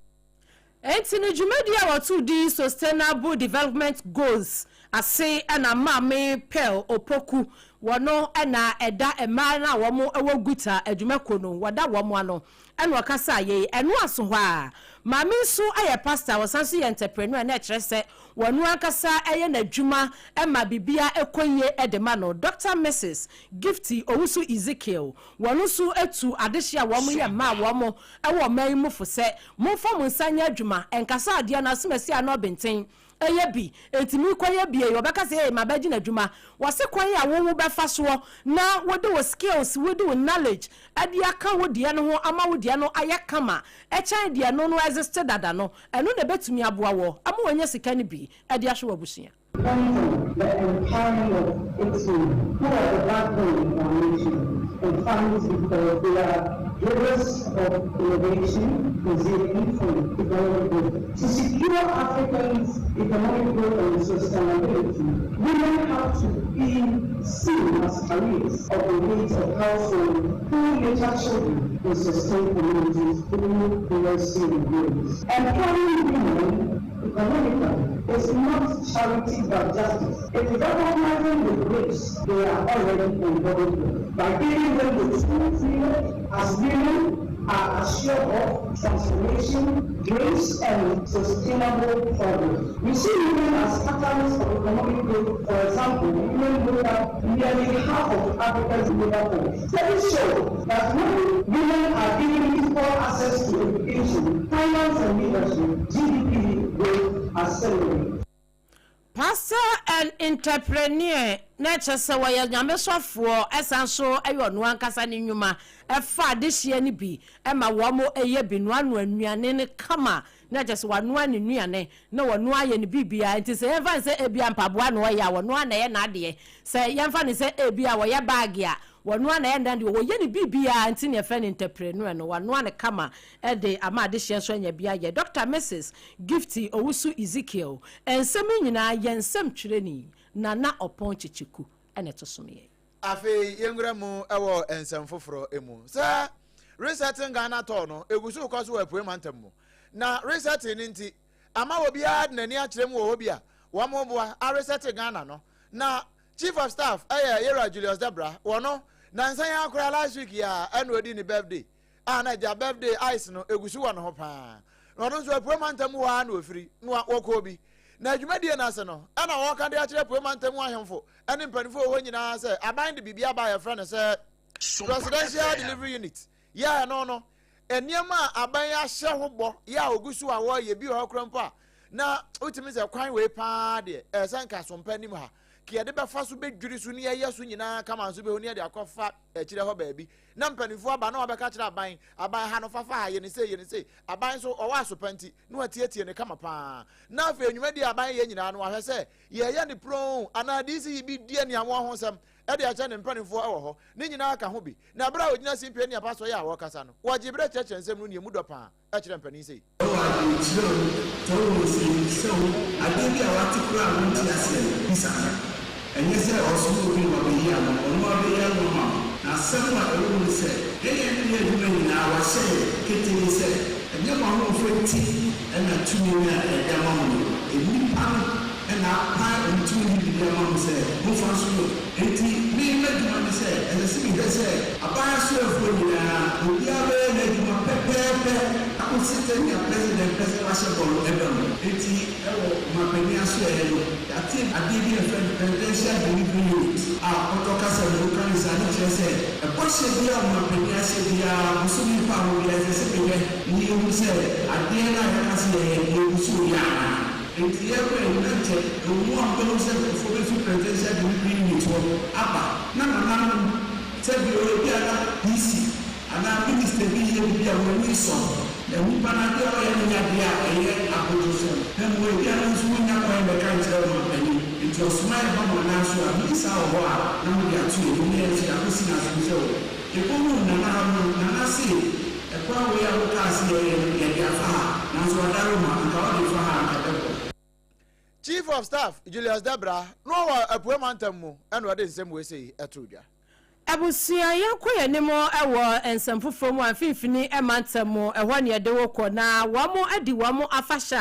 Enti no dwumadi a wɔtoo din Sustainable Development Goals ase na Maame Pearl Opoku, wɔno na ɛda mmaa no a wɔn wɔ Guta adwumakuo no, wɔda wɔn ano na ɔkasaa yei. Ɛno aso hɔ ara, Maame nso yɛ pastor, ɔsan nso yɛ entrepreneur na ɛkyerɛ sɛ wɔno ankasa yɛ n'adwuma ma biribiara kɔ yie de ma no. Doctor Misis Gifty Owusu Ezekiel, wɔno nso tu adehye a wɔn yɛ mmaa a wɔn wɔ ɔman yi mu fo sɛ, Momfa mo nsa nyɛ adwuma, ɛnkasa adeɛ no asomasi anaa ɔbenten. Ɛyɛ bi, enti merekɔyɛ bi ei, ɔbɛka sɛ ei mabɛgye n'adwuma. Wɔse kwan a wo wobɛfa soɔ na wode wo skills, wode wo knowledge de aka wo deɛ no ho ama wo deɛ no ayɛ kama kyɛn deɛ ɛno no exist dada no, ɛno na ɛbɛtumi aboa wo ama woanya sika no bi de ahwɛ w'abusua. Depends on the empowering of its women, who are the backbone of our nation and families because they are drivers of innovation, resilience and economic growth. To secure Africans' economic growth and sustainability, women have to be seen as carriers of the weight of household who nurture children and sustain communities through literacy and growth. Empowering women economically is not charity but justice. It is recognizing the grace they are already embodied with by giving them the tools needed as women are assured of transformation, grace, and sustainable progress. We see women as catalysts of economic growth. For example, women make up nearly half of Africa's labor force. Studies show that when women are given equal access to education, finance, and leadership, GDP growth accelerates. Pastor and entrepreneur, na kyerɛ sɛ wɔyɛ nyamesɔfoɔ, ɛsan so ɛyɛ ɔno ankasa ne nnwuma ɛfa adehyeɛ no bi ɛma wɔn ɛyɛ bi noanoa nnuane no kama, na kyerɛ sɛ wanoa ne nnuane na wɔno ayɛ ne biribiara. Nti sɛ yɛmfa ne sɛ ebia mpaboa na ɔyɛ a, wɔnoa na ɛyɛ n'adeɛ. Sɛ yɛmfa ne sɛ ebia wɔyɛ bag a, wɔnoa na ɛyɛ n'adeɛ. Wɔyɛ ne biribiara, nti ne yɛfrɛ no entrepreneur no. Wanoa ne kama ɛde ama adehyeɛ nso anya bi ayɛ. Dr Mrs Gifty Owusu Ezekiel, nsɛm yi nyinaa yɛ nsɛm twerɛni Nana Ɔpɔn Kyekyeku ɛna ɛto so yɛ. Afei yɛnwura mu wɔ nsɛm foforɔ mu sɛ Resetting Ghana tour no egu so kɔ so wɔ Apue Mantam mu, na resetting no nti ama obiara de n'ani akyerɛ mu wɔ hɔ bi a wɔn boa aresɛte Ghana no. Na Chief of Staff ɛyɛ Yera Julius Debra wɔ no nansa yi akora last week yi a ɛna odi ne birthday a, na agya birthday ice no egu so wɔ ne ho paa, na ɔno nso Apue Mantam hɔ a na ofiri na wɔkɔɔ bi na dwumadie no ase no, ɛna wɔka de akyerɛ Apue Mantam ahemfo ne mpanimfoɔ wɔ hɔ nyinaa sɛ aban de biribi aba a yɛfrɛ no sɛ Presidential Delivery Unit. Yɛ ɛno no, nneɛma a aban ahyɛ ho bɔ yɛ a ogu so a wɔreyɛ bi wɔ hɔ koraa mpo a, na wotumi sɛ kwan wei paa deɛ, ɛsɛ nka sompa anim ha ka yɛde bɛfa so bɛdwiri so ne yɛyɛ so nyinaa kama nso bɛhu ne yɛde akɔfa akyirɛ hɔ baabi, na mpanimfoɔ aba na wɔbɛka kyerɛ aban, aban ha no fafa ha, yɛ ne sei, yɛ ne sei. Aban nso ɔwɔ asopa nti na watietie ne kama paa, na afei nnwumadi a aban yɛ nyinaa no wahwɛ sɛ yɛyɛ ne pron anaa DC yi bi di aniamoa ho nsɛm de akyerɛ ne mpanimfoɔ wɔ hɔ. Ne nyinaa ka ho bi na berɛ a ɔgyina simpie ne apa so yɛ a wɔrekasa no, wɔgye berɛ kyerɛkyerɛ nsɛm no nea emu dɔ paa kyerɛ mpanin sei. Ɔwɔ adwenkyerɛ o, sɛ wowɔ nsɛmmisa o, adeɛ bi a woate koraa a wonte aseɛ no, bisa no. Ɛnyɛ sɛ ɔsoma obi na wabɛyi ano, ɔno ara bɛyi ano ama wo. Na asɛm a ɛwɔ mu ne sɛ, yɛn a yɛne no yɛ adwuma nyinaa, wahyɛ yɛn ketee sɛ, ɛnyɛ mo ahoɔfɛ nti na tumi no a yɛde ama mo no, nnipa no na apae wɔn tumi de biribi ama mo sɛ momfa nsom yɛn. Enti me m'adwuma ne sɛ, ɛsɛ sɛ mehwɛ sɛ aban asoɛfoɔ nyinaa, obiara bɛyɛ n'adwuma pɛpɛɛpɛ akɔsi sɛnea President pɛ sɛ wahyɛ bɔ no ba mu. Enti wɔ ɔmanpanin asoɛeɛ no, yɛate adeɛ bi a yɛfrɛ no Presidential Delivery Unit a pɔtɔ kasa mu woka no saa no kyerɛ sɛ ɛbɔhyɛ biara a ɔmanpanin ahyɛ biara, bosome mpa ho biara, ɛsɛ sɛ mehwɛ na yɛhu sɛ adeɛ no a yɛaka sɛ yɛyɛ no, yɛgu so reyɛ anaa. Enti yɛkɔe no, na nkyɛ ɛwɔ mu a mobɛhu sɛ nkurɔfoɔ bɛfiri Presidential Delivery Unit hɔ aba, na nananom, sɛ bio ebia na DC anaa Minister bi reyɛ biribi a wɔn ani nsɔ, na nnipa no adeɛ a ɔreyɛ no nyɛ adeɛ a ɛyɛ abodwosɛm, na mmom ebia no nso wɔnnya kwan mmɛka nkyerɛ ɔmanpanin, enti ɔsoma yɛn ba mo anan so a, biribi saa wɔ hɔ a, na mode ato yɛn anim na yɛn nso yɛakɔsi no asom sɛ o, yɛkɔhuu Nana ha no, Nana se, Ɛkwan wei a wokaa se yɛyɛ no, yɛde afa ha, nanso Adaroma, anka wode fa ha a, anka ɛbɛboa. Chief of Staff Julius Debra no wɔ Apue Mantam mu na ɔde nsɛm wei sei too dwa. Abusua, yɛnkɔ yɛn anim wɔ nsɛm foforɔ mu a, Mfimfini Mantam mu, ɛhɔ ne yɛde wo kɔ, na wɔn adi wɔn afahyɛ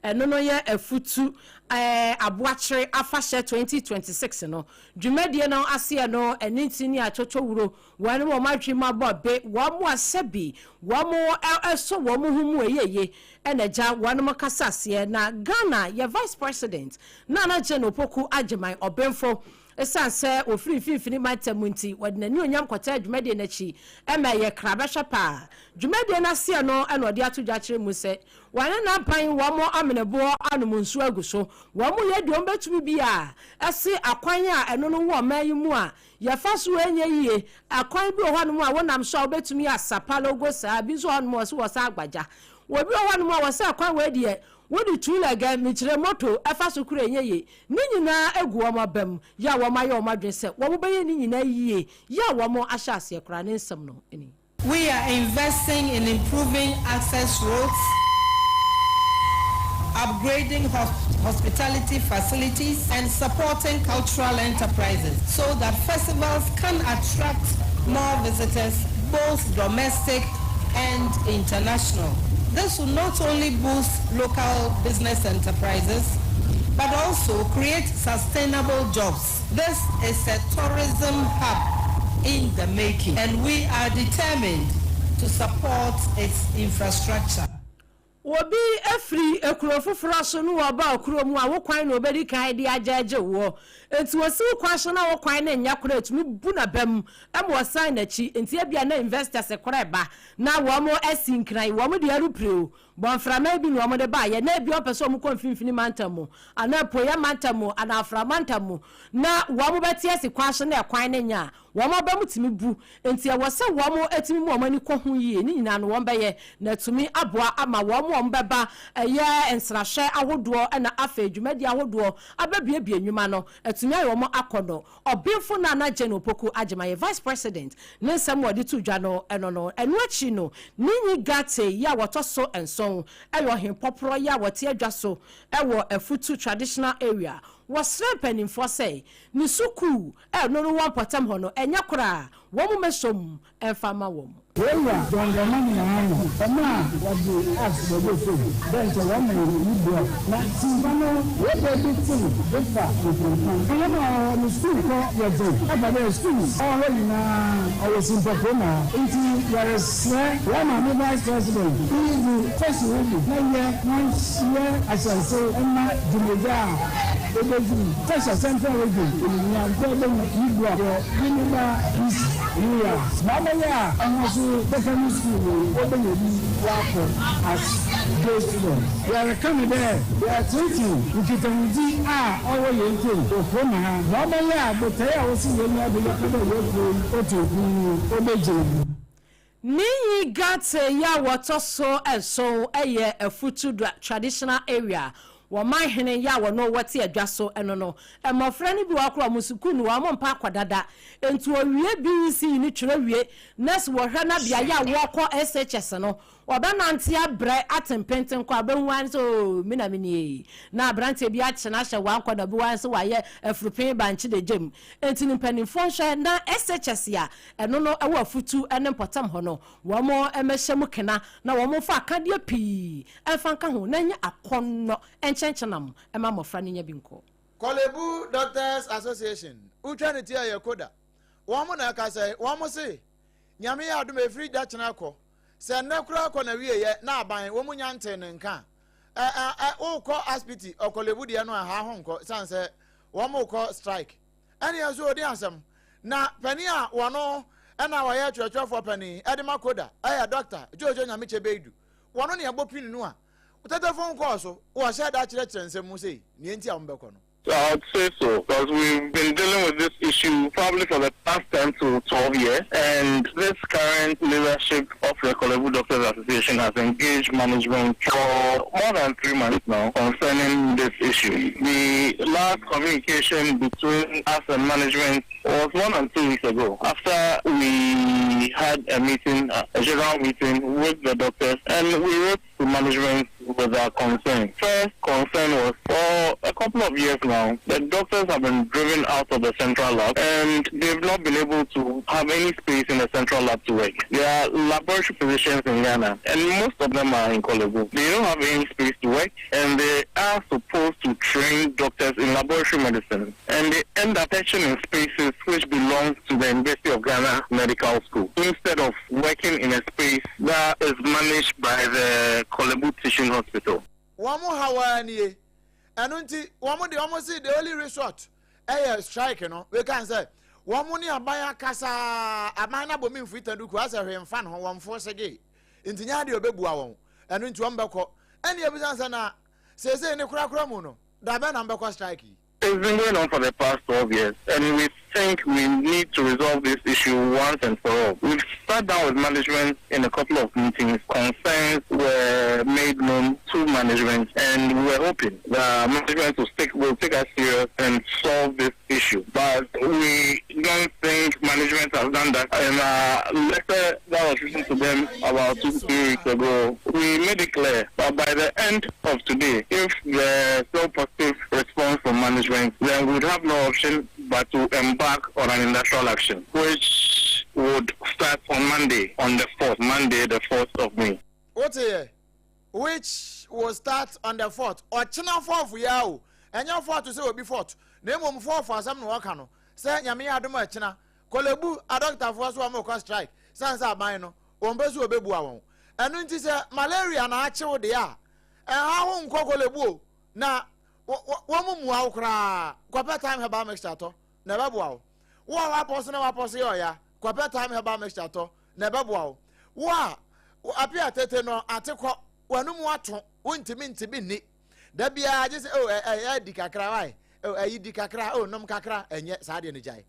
a ɛno no yɛ Afutu Aboakyere Afahyɛ 2026 no dwumadie no aseɛ no, ɛno nti ne atwotwowuro wɔn wɔn adwene mu abɔ be wɔn a sɛbi wɔn ɛsɔ wɔn ho mu ɛyɛye ɛna gya wɔn kasa aseɛ. Na Ghana yɛ Vice President, Nana Jane Opoku Agyeman Ɔbenfo. Esiane sɛ ɔfiri Mfimfini Mantam mu nti, wɔde n'anuonyam kɔtaa dwumadie no akyi ma ɛyɛ krabɛhwɛ paa. Dwumadie no aseɛ no na ɔde ato dwa kyerɛ mu sɛ, wɔne n'aban wɔn ameneboɔ anom nsuo agu so, wɔn yɛ deɛ wɔbɛtumi biara ɛse akwan a ɛno no wɔ ɔman yi mu a yɛfa so ɛnyɛ yie. Akwan bi wɔ hɔnom a wonam so a wobɛtumi asa palogo saa, bi nso wɔ hɔnom a wɔse wɔsa agbagya. Obi wɔ hɔnom a wɔse akwan wei deɛ wode tuulɛgɛ, mekyerɛ moto, ɛfa so koraa ɛnyɛ yie. Ne nyinaa gu wɔn abam, yɛ a wɔayɛ wɔn adwene sɛ wɔbɛyɛ ne nyinaa yie, yɛ a wɔahyɛ aseɛ koraa ne nsɛm no ni. We are investing in improving access roads, upgrading hospitality facilities, and supporting cultural enterprises so that festivals can attract more visitors, both domestic and international. This will not only boost local business enterprises, but also create sustainable jobs. This is a tourism hub in the making, and we are determined to support its infrastructure. Obi firi kuro foforɔ so na ɔba kuro mu a, wo kwan na ɔbɛdi kan de agyɛɛgye woɔ. Enti ɔsi wo kwan so na wo kwan no nyɛ koraa a, ɛtumi bu n'aba mu ma ɔsan n'akyi. Enti ebia na investors koraa reba na wɔasi nkran, wɔde aeroplane o, bɔmframa bi na wɔde baeɛ, na ebia wɔpɛ sɛ wɔkɔ mfimfini mantam mu anaa apueeɛ mantam mu anaa afra mantam mu na wɔbɛte asi kwan so na ɛkwan no nyɛ a, Wɔn aba mu tumi bu, enti ɛwɔ sɛ wɔtumi mu wɔn ani kɔ ho yie. Ne nyinaa no wɔbɛyɛ na atumi aboa ama wɔn a wɔbɛba ɛyɛ nsrahwɛ ahodoɔ na afei dwumadie ahodoɔ abɛbuebue nnwuma no atumi ayɛ wɔn akɔnnɔ. Ɔbenfo Nana Jane Opoku Agyemang yɛ Vice President. Ne nsɛm a ɔde too dwa no ɛno no. Ɛno akyi no, Ninyi Ghartey yi a wɔtɔ so nson yɛ ɔhempɔporɔ yi a wɔte adwa so wɔ Afutu Traditional Area. Wɔsrɛ mpanimfoɔ sɛ ne sukuu a ɛno no wɔ mpɔtam hɔ no, ɛnyɛ koraa, wɔn mmɛsɔ mu mfa mma wɔn. Wei John Dramani Mahama ɔmo a wɔdze apps bɛbɔ famu dɛ nkyɛ wɔma hɛn yi boa na simpa no wɔda bi tsen de fa mfɛmfam. Hɛn a ɔwɔ hɔ no skuul kɔ yɛ dzen ɔba dɛ skuul ɔwɔ hɔ nyina ɔwɔ simpa kurom ha ntsi yɛreserɛ hɛn maame vice president iyi dze fesi wo bo na yɛ na yɛ ahyɛnse mma dwumadzi a Obedzi Tɛhyɛ Central Region enyimnyam dɛ obenya Ibua wɔ Winneba East Rural. Ma ɔbɛyɛ a ɔno so secondary school no obenya bi ɔakɔ as day student. Yɛreka no dɛ yɛretseetsee nkitahodzi a ɔwɔ hɛn ntamu wɔ kurom ha. Ma ɔbɛyɛ a botae a ɔsi hɛn enyiwa do yɛpɛ dɛ hɛn kurow yi otu mpon no obegyina mu. Ninyi Gate yi a wɔtɔ so nson yɛ Afutu Traditional Area wɔ man hene yi a wɔno wɔte adwa so no no. Mmɔfra no bi wɔ hɔ koraa wɔn sukuu no wɔn mpa akɔ dada nti wɔwie BEC no twerɛ wie na sɛ wɔhwɛ na beaeɛ a wɔkɔ SHS no wɔbɛnante abrɛ ate mpenten kɔ a bɛhu ara ne sɛ oo me na me nie na aberanteɛ bi akye no ahyɛ wankɔ na bi wɔ ara sɛ wayɛ afurupee bankye de gyam nti no mpanimfoɔ nhwɛ na SHS a Ɛno no wɔ afutu ne mpɔtam hɔ no, wɔmmɛhyɛ mu kena na wɔmfa akadeɛ pii mfa nka ho na ɛnyɛ akɔnnɔ nkyɛnkyɛnam mma mmɔfra no nya bi nkɔ. Korle-Bu Doctors Association, wotwa ne ti a ɛyɛ Koda, wɔn na ɛkasa yi, wɔn se Nyame yɛ adom a ɛfiri dakyena kɔ, sɛ nnɛ koraa kɔ na wieɛ na aban wɔn nya ntee ne nka a, ɛ ɛ ɛ wokɔ aspiti ɔKorle-Bu deɛ no a haa ho nkɔ, sane sɛ wɔn rekɔ strike. Ɛnneɛ nso ɔdi asɛm. Na panin a wɔno na ɔyɛ twerɛtwerɛfoɔ panin de ma Koda yɛ Dɔkta Jojo Nyamekyɛ Beidu. Wɔno na ɛbɔ pini no a tetefon kɔɔ so wɔhyɛ da kyerɛkyerɛ nsɛm mu sei, nea enti a wɔbɛkɔ no. I would say so, because we've been dealing with this issue probably for the past 10 to 12 years, and this current leadership of the Korle Bu Doctors Association has engaged management for more than three months now concerning this issue. The last communication between us and management was more than two weeks ago after we had a meeting, a general meeting with the doctors, and we wrote to management with our concern. First concern was for a couple of years now, the doctors have been driven out of the central lab and they've not been able to have any space in the central lab to work. There are laboratory physicians in Ghana and most of them are in Korle Bu. They don't have any space to work and they are supposed to train doctors in laboratory medicine and they end up teaching in spaces which belong to the University of Ghana Medical School instead of working in a space that is managed by the Korle Bu Teaching Hospital. Wɔn haw ara nie. Ɛno nti, wɔn deɛ wɔn se the only resort. ɛyɛ strike no. Weka sɛ wɔn ne aban akasa, aban no abɔ mi mfiri taduku asɛ hwee mfa ne ho, wɔn fo sege nti nyɛ adeɛ ɔbɛbua wɔn, ɛno nti wɔn bɛkɔ. Ɛne ebisa sɛ na seesei ne korakora mu no, dabɛn na mbɛkɔ strike yi? It's been going on for the past 12 years, and we think we need to resolve this issue once and for all. We've sat down with management in a couple of meetings. Concerns were made known to management, and we were hoping that management will take us serious and solve this issue. But we don't think management has done that. In a letter that was written to them about 2 to 3 weeks ago, we made it clear that by the end of today, if there's no positive response from management, then we would have no option but to embark on an industrial action, which would start on Monday, on the 4th, Monday, the 4th of May. Wote yɛ, which will start on the 4th, ɔkyena 4th yɛ o. Ɛnyɛ 4th sɛ obi 4th, na mmom 4th asɛm na wɔka no sɛ Nyame yɛ adom a ɛkyena Korle Bu adɔktafoɔ so wɔn kɔ strike san sɛ aban no wɔn pɛ so wɔbɛbua wɔn. Ɛno nti sɛ malaria na akyew deɛ a, ɛha ho nkɔ Korle Bu o, na wɔn mu mua wo koraa. Kɔpɛ Time Herbal Mixture tɔ na ɛbɛboa wo. Wo a wapɔ so na wapɔ so yɛ ɔya, kɔpɛ Time Herbal Mixture tɔ na ɛbɛboa wo. Wo a apia tete no ate kɔ w'anum ato, wontumi ntumi nni da biara gye sɛ o ɛ ɛ di kakra wae o, ɛyi di kakra o, nom kakra, ɛnyɛ saa deɛ no, gyae.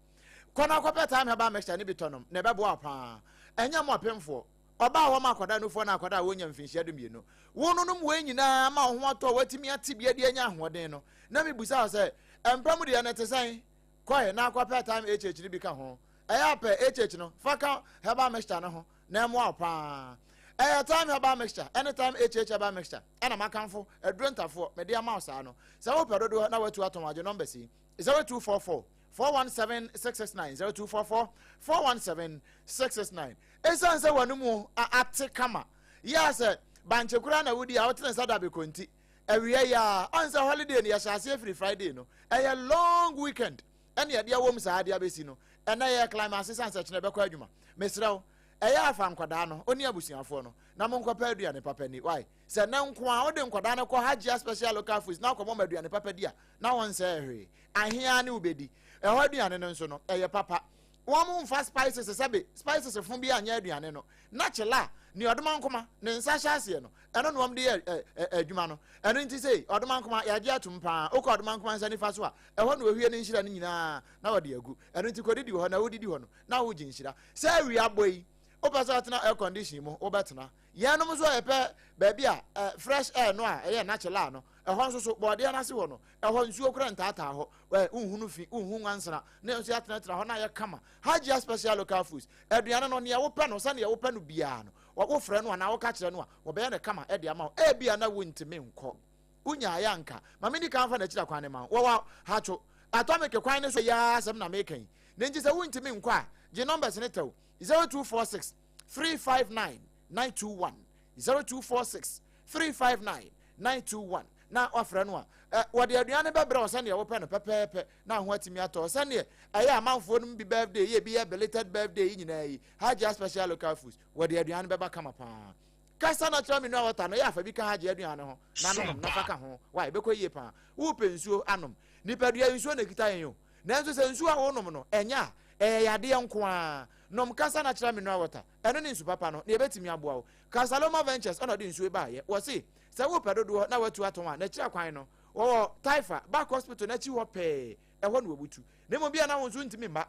Kɔ na kɔpɛ Time Herbal Mixture ne bi tɔ nom na ɛbɛboa wo paa. Ɛnyɛ mo apemfoɔ ɔbaa hɔ ma akwadaa nufoɔ na akwadaa a wɔnya mfinhyia 12 wo no nom wei nyinaa ma wo ho atɔ a watumi ate bi adi anya ahoɔden no. Na mebusa wo sɛ ɛmpa mu deɛ no te sɛn? Kɔe na akɔpɛ Time HH no bi ka ho. Ɛyɛ apɛ HH no fa ka herbal mixture no ho na ɛmmoa wo paa. Ɛyɛ Time Herbal Mixture ɛne Time HH Herbal Mixture ɛna makamfo aduro ntafoɔ mede ama wo saa no. Sɛ wopɛ dodoɔ na watu atɔn, agye numbers yi: 0244 417 669, 0244 417 669. Ɛsiane sɛ wɔn mu ate kama yɛ a sɛ bankye koraa na wodi a wotene nsa dabe kɔnti awia yi a ɔn sɛ holiday no yɛhyɛ aseɛ firi Friday no, ɛyɛ long weekend ɛne yɛde awɔ mu saa de abɛsi no. Ɛnɛ yɛ climax san sɛ kyerɛ bɛkɔ adwuma. Mesrɛ wo, ɛyɛ afa nkwadaa no ɔne abusuafoɔ no na monkɔpɛ aduane papa ni wae. Sɛ nɛ nko a wode nkwadaa no kɔ Hajia Special Local Foods na akɔmɔ ma aduane papa di a, na wɔn nsɛ hwee ahea ne wobɛdi. Ɛhɔ aduane no nso no ɛyɛ papa. Wɔn mfa spices, sɛbe spices fo bi anyɛ aduane no na kyela ne ɔdoma nkoma ne nsa hyɛ aseɛ no, ɛno na wɔn de yɛ adwuma no. Ɛno nti sɛ ɔdoma nkoma yɛagye atum paa, wokɔ ɔdoma nkoma nsa nifa so a, ɛhɔ na ohwie ne nhyira no nyinaa na wɔde agu. Ɛno nti kɔdidi wɔ hɔ na wodidi hɔ no na wogye nhyira. Sɛ awia bɔ yi, wopɛ sɛ ɔtena air condition mu, wobɛtena. Yɛnom nso a yɛpɛ baabi a fresh air no a ɛyɛ natural no, ɛhɔ nso so bɔɔdeɛ no ase hɔ no, ɛhɔ nsuo kora ntaataa hɔ ɛ, nhunu fi, nhu nwansena ne nso yɛatenatena hɔ na ayɛ kama. Hajia Special Local Foods aduane no, nea wopɛ no sɛnea wopɛ no biara no, wofrɛ no anaa woka kyerɛ no a, wɔbɛyɛ no kama de ama wo. Ebia na wontumi nkɔ, wonya ayɛ anka ma meni kan fa n'akyira kwan ne ma wo. Wɔwɔ Hatwo Atomic kwan ne so yɛ asɛm na meka yi ne nti sɛ wontumi nkɔ a, gye numbers ne tɛw: 0246 359 921, 0246 359 921, na wafrɛ no a wɔde aduane bɛbrɛ wo sɛneɛ wopɛ no pɛpɛɛpɛ na ho atumi atɔ. Sɛneɛ ɛyɛ amanfoɔ no bi birthday yɛ bi yɛ belated birthday yi nyinaa yi, Hajia Special Local Foods wɔde aduane bɛba kama paa. Kasa natural mineral water no yɛ afa bi ka Hajia aduane ho na nonom na fa ka ho wa ɛbɛkɔ yie paa. Wopɛ nsuo anom, nipadua nsuo na ekita yɛn o, nanso sɛ nsuo a wonom no ɛnyɛ a, ɛyɛ yadeɛ nko ara. Nom Kasa Natural Mineral Water, ɛno ne nsu papa no na yɛbɛtumi aboa wo. Kasaloma Ventures ɛna ɔde nsuo baayɛ. Wɔse sɛ wopɛ dodoɔ na watu atɔn a, n'akyiri akwan no wɔwɔ Taifa Back Hospital n'akyi hɔ pɛɛ, ɛhɔ na wɔbutu. Na mmom bia na wo nso ntumi mma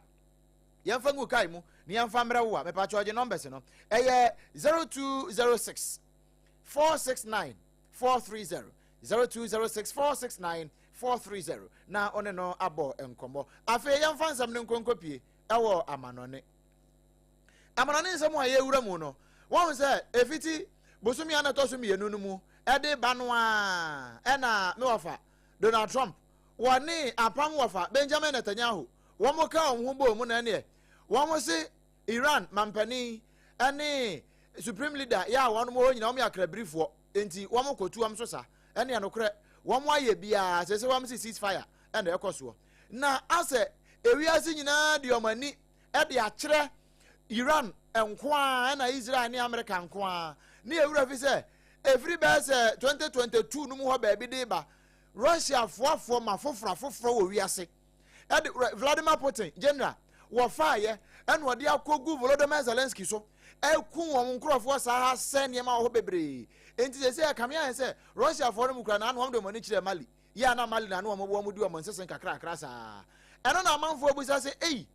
yɛmfa ngu kae mu na yɛmfa mmerɛ wo a, mepakyɛ ɔgye numbers no, ɛyɛ 0206 469 430, 0206 469 430, na ɔne no abɔ nkɔmmɔ. Afei yɛmfa nsɛm no nkonkɔ pie ɛwɔ amanɔne. Amanɔne nsɛm a yɛwura mu no, wɔn sɛ efiti bosomi a na ɛtɔ so 2 no mu ɛde ba no a, ɛna me wɔfa Donald Trump wɔne apam wɔfa Benjamin Netanyahu wɔn ka wɔn ho bɔɔ mu na ɛneɛ wɔn se Iran mampanin ɛne supreme leader yɛ a wɔn wɔ nyinaa wɔn yɛ akrabirifoɔ, nti wɔn kɔtu wɔn so sa. Ɛne ɛnokorɛ wɔn ayɛ biara sɛ wɔn si cease fire ɛna ɛkɔ soɔ na asɛ ewiase nyinaa de wɔn ani ɛde akyerɛ Iran nko a ɛna Israel ne America nko a ne ewura fi sɛ efiri bɛyɛ sɛ 2022 no mu hɔ baabi de ba, Russia foafoɔ ma foforɔ afoforɔ wɔ wiase. ɛde Vladimir Putin general wɔfaeɛ ɛna ɔde akɔgu Volodymyr Zelensky so ɛku wɔn nkurɔfoɔ saa ha sɛ nneɛma wɔ hɔ bebree. Enti sɛ ɛkame ayɛ sɛ Russiafoɔ no mu kura na ano wɔn de wɔn ani kyerɛ Mali yɛ a na Mali na ano wɔn wɔn di wɔn nsese nkakrakra saa. Ɛno na amanfoɔ abusa sɛ ei,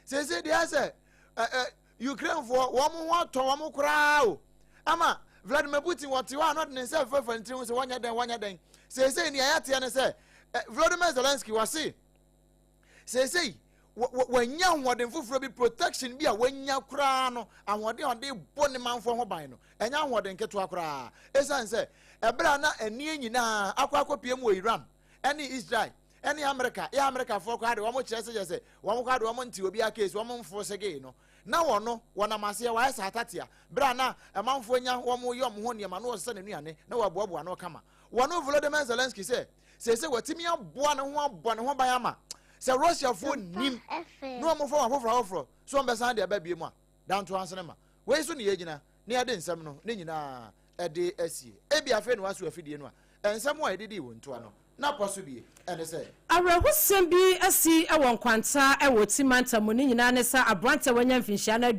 seesei deɛ sɛ ɛ ɛ Ukrainefoɔ wɔn ho atɔ wɔn koraa o, ama Vladimir Putin wɔte hɔ a na ɔde ne nsa fɛfɛ ne tiri ho sɛ wɔnyɛ dɛn wɔnyɛ dɛn. Seesei nea yɛateɛ ne sɛ Volodymyr Zelensky wɔse seesei wɔanya ahoɔden foforɔ bi, protection bi a wɔanya koraa no, ahoɔden a ɔde bɔ ne manfoɔ ho ban no ɛnyɛ ahoɔden ketewa koraa, ɛsiane sɛ ɛberɛ a na ɛneɛ nyinaa akɔ akɔpie mu wɔ Iran ɛne Israel ɛne Amerika, yɛ Amerikafoɔ koraa de wɔn kyerɛ sɛ yɛ sɛ wɔn koraa de wɔn nte obiara case, wɔn mfo segee no na wɔn no wɔnam aseɛ wɔayɛ saa tatea berɛ a na ɛmanfoɔ nya wɔn yɛ wɔn ho nneɛma na wɔsesa n'anuane na wɔaboaboa no kama. Wɔn Volodymyr Zelensky sɛ seesei watumi aboa ne ho abɔ ne ho ban ama sɛ Russiafoɔ nim na wɔn fa wɔn afoforɔ afoforɔ so wɔn bɛsan de aba bie mu a danto ansene ma wei so ne yɛgyina na yɛde nsɛm no ne nyinaa ɛde asie. Ebi afei na waso afidie no a nsɛm a yɛdidi wɔ ntoa no na pɔ so bie ɛne sɛ. Awerɛhosɛm bi asi wɔ Nkwanta wɔ Oti mantam mu. Ne nyinaa ne sɛ aberante a wanya mfinhyia no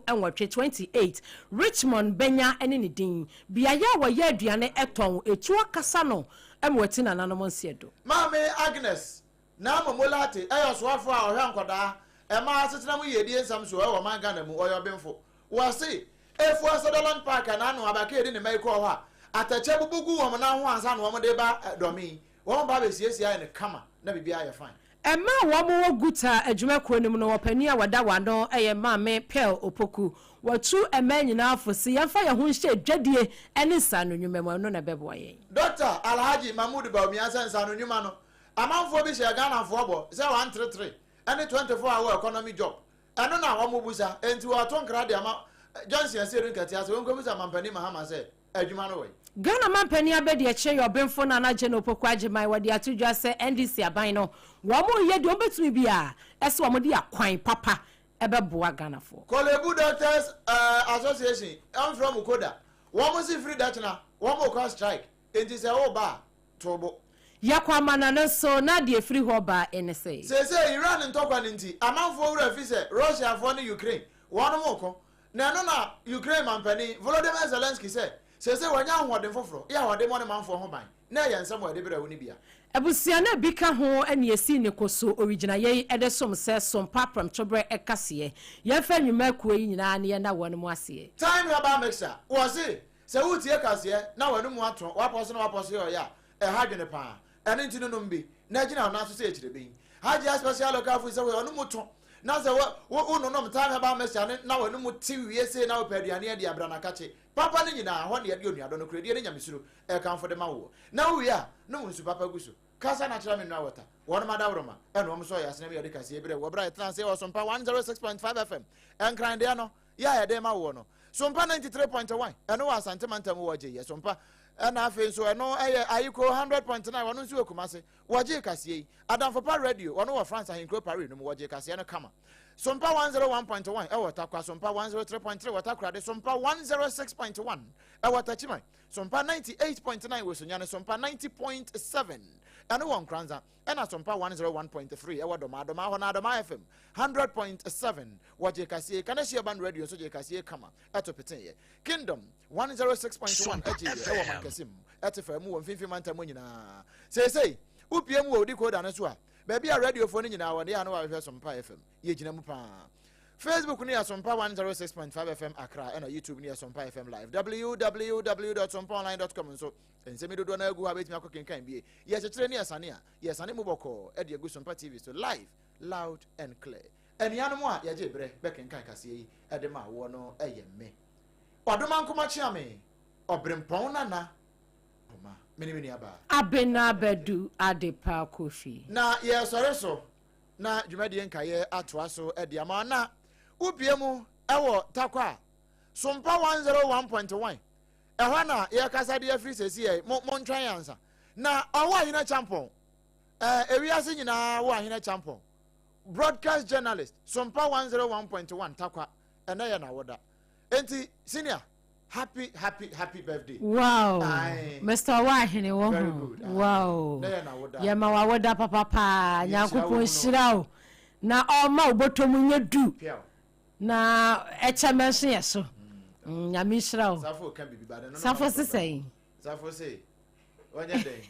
28, 28, Richmond Benya ne ne din. Beaeɛ a wɔyɛ aduane tɔn, etuo kasa no ma wati nananom nseɛ do. Maame Agnes Naa Momo Lartey yɛ ɔsoafoɔ a ɔhwɛ nkwadaa, mmaa asetena mu yiedie nsɛm soɔ wɔ ɔman Ghana mu. Ɔyɛ ɔbenfo. Wɔse Efua Sutherland Park a n'ano abaka edi ne mma yi kɔɔ hɔ a, atɛkyɛ bubu gu wɔn nan ho ansa na wɔde reba dɔme yi. Wɔn ba abɛsiesie ayɛ no kama na biribiara ayɛ fine. Mmaa a wɔn wɔ Guta adwumakuo no mu no, ɔpanin a wɔda wɔn ano yɛ Maame Pearl Opoku. Wɔtu mmaa nyinaa fo se yɛmfa yɛn ho nhyɛ dwadie ne nsaano nnwuma mu, ɛno na ɛbɛboa yɛn. Dɔkta Alhaji Mahmood Bawumia sɛ nsaano nnwuma no, amanfoɔ bi hyɛɛ Ghanafoɔ bɔ sɛ 133 ne 24 hour economy job. Ɛno na wɔbusa, enti wɔreto nkra de ama Johnson Asiedu Nketiah sɛ ɔnkɔbisa Mampanin Mahama sɛ adwuma no wɔ he. Ghana Mampanin Abadiakyire yɛ ɔbenfo Nana Jane Opoku Agyemang wɔde ato dwa sɛ NDC aban no wɔn reyɛ deɛ wɔbɛtumi biara sɛ wɔn de akwan papa bɛboa Ghanafoɔ. Korle-Bu Doctors Association ɛmfrɛ mo koda, wɔn se firi dakyena wɔn rekɔ strike, enti sɛ woreba a to bo. Yɛkɔ amana no so na deɛ ɛfiri hɔ ba ne sɛ. Seesei Iran ntɔkwa no nti, amanfoɔ werɛ afi sɛ Russiafoɔ ne Ukraine wɔnom reko. Na ɛno na Ukraine manpanin Volodymyr Zelensky sɛ seesei wanya ahoɔden foforɔ yɛ a ɔde mmɔ ne manfoɔ ho ban, na ɛyɛ nsɛm a ɛde brɛ wo no bi a. Abusua no a bi ka ho na yɛsii ne koso owigyinaeɛ yi de som sɛ Sompa prɛmtoberɛ kaseɛ. Yɛmfa nnwuma akuo yi nyinaa na yɛnna wɔn aseɛ. Thyme Herbal Mixture, Wɔse sɛ woretie kaseɛ na w'anomu atõ, w'apɔ so na w'apɔ so yɛ ɔya a, ɛha adwene paa. Ɛno nti no nom bi na gyina wo nan so sɛ akyireben. Hajia Special Local Food sɛ w'anomu tõ na sɛ wo wo wononom Thyme Herbal Mixture no na w'anomu te wie sei na wopɛ aduane adi a, bra na kakye. Papa no nyinaa, hɔ na yɛde onuadɔ, nokorɛdie ne nyamesuro ɛrekamfo de ma woɔ. Na wowie a, nom nsu papa gu so. Kasa na kyerɛ me nnura wɔta. Wɔnom adaworoma ɛna wɔn sɔɔ yɛ asena mu yɛde kaseɛ berɛ wɔ berɛ a yɛtena ase wɔ Sompa 106.5 FM. Nkran deɛ no, yɛ a yɛde ma woɔ no. Sompa 93.1, ɛno wɔ Asante mantam wɔgye yɛ Sompa. Ɛna afei nso ɛno ɛyɛ Ayiko 100.9, wɔno nso wɔ Kumase. Wɔgyee kaseɛ yi. Adamfo Pa Radio, wɔno wɔ France ahenkuro Paris no mu, wɔgyee kaseɛ no kama. Sompa 101.1 ɛwɔ Tarkwa, Sompa 103.3 wɔ Takoradi, Sompa 106.1 ɛwɔ Techiman, Sompa 98.9 wɔ Sunyani, Sompa 90.7 ɛno wɔ Nkoranza, ɛna Sompa 101.3 ɛwɔ Dɔmaa, Dɔmaa hɔ na Adɔmaa FM 100.7 wɔgyee kaseɛ yi. Kaneshie Urban Radio nso gyee kaseɛ yi kama ɛto peteeɛ. Kingdom 106.1 ɛgyeeɛ ɛwɔ Mankɛse mu, ɛte faa mu wɔ Mfimfini Mantam mu nyinaa. Seesei, wopue mu wɔ wo decoder no so a, baabi a radiofoɔ no nyinaa wɔ no, yɛ a na wɔahwehwɛ Sompa FM. Yɛgyina mu paa. Facebook no yɛ Sompa 106.5 FM Accra, ɛna YouTube no yɛ Sompa FM Live. www.sompaonline.com nso, nsɛm yi dodoɔ no agu hɔ a bɛtumi akɔ kenkan bie. Yɛkyekyere ne yɛsane a, yɛsane mu bɔkɔɔ de agu Sompa TV so live, loud and clear. Anuanom a yɛgye berɛ bɛkenkan kaseɛ yi de ma woɔ no yɛ me, Ɔdomankoma Kyeame, Ɔberempɔn Nana Poma, me ne me nuabaa. Abena Badu Adepa Kofi. Na yɛresɔre so na dwumadie nkaeɛ atoa so de ama na wopie mu wɔ Tarkwa a, Sompa 101.1, ɛhɔ na yɛrekasa de afiri sɛsi yɛ, mo montwɛn ansa. Na ɔwɔ Ahene Kyampɔn, ɛɛ ewiase nyinaa wɔ Ahene Kyampɔn, broadcast journalist, Sompa 101.1 Tarkwa, ɛnɛ yɛ n'awoda. Enti, senior. Happy happy happy birthday. Wow Aye. Mister Ɔwɔahene wɔ Very ho good. Aye. wow Nɛ yɛ n'awoda. yɛma w'awoda papa paa Nhyira wɔ Nyankopɔn mu no. nhyira wo na ɔma wo bɔtɔ mu nyɛ du Piaw. na ɛkyɛmɛ nso yɛ so mm, Nyame nhyira wo. Safo ka biribi ba de no no Safo na se wɔbɛba. sɛn? Safo se ɔnyɛ dɛn?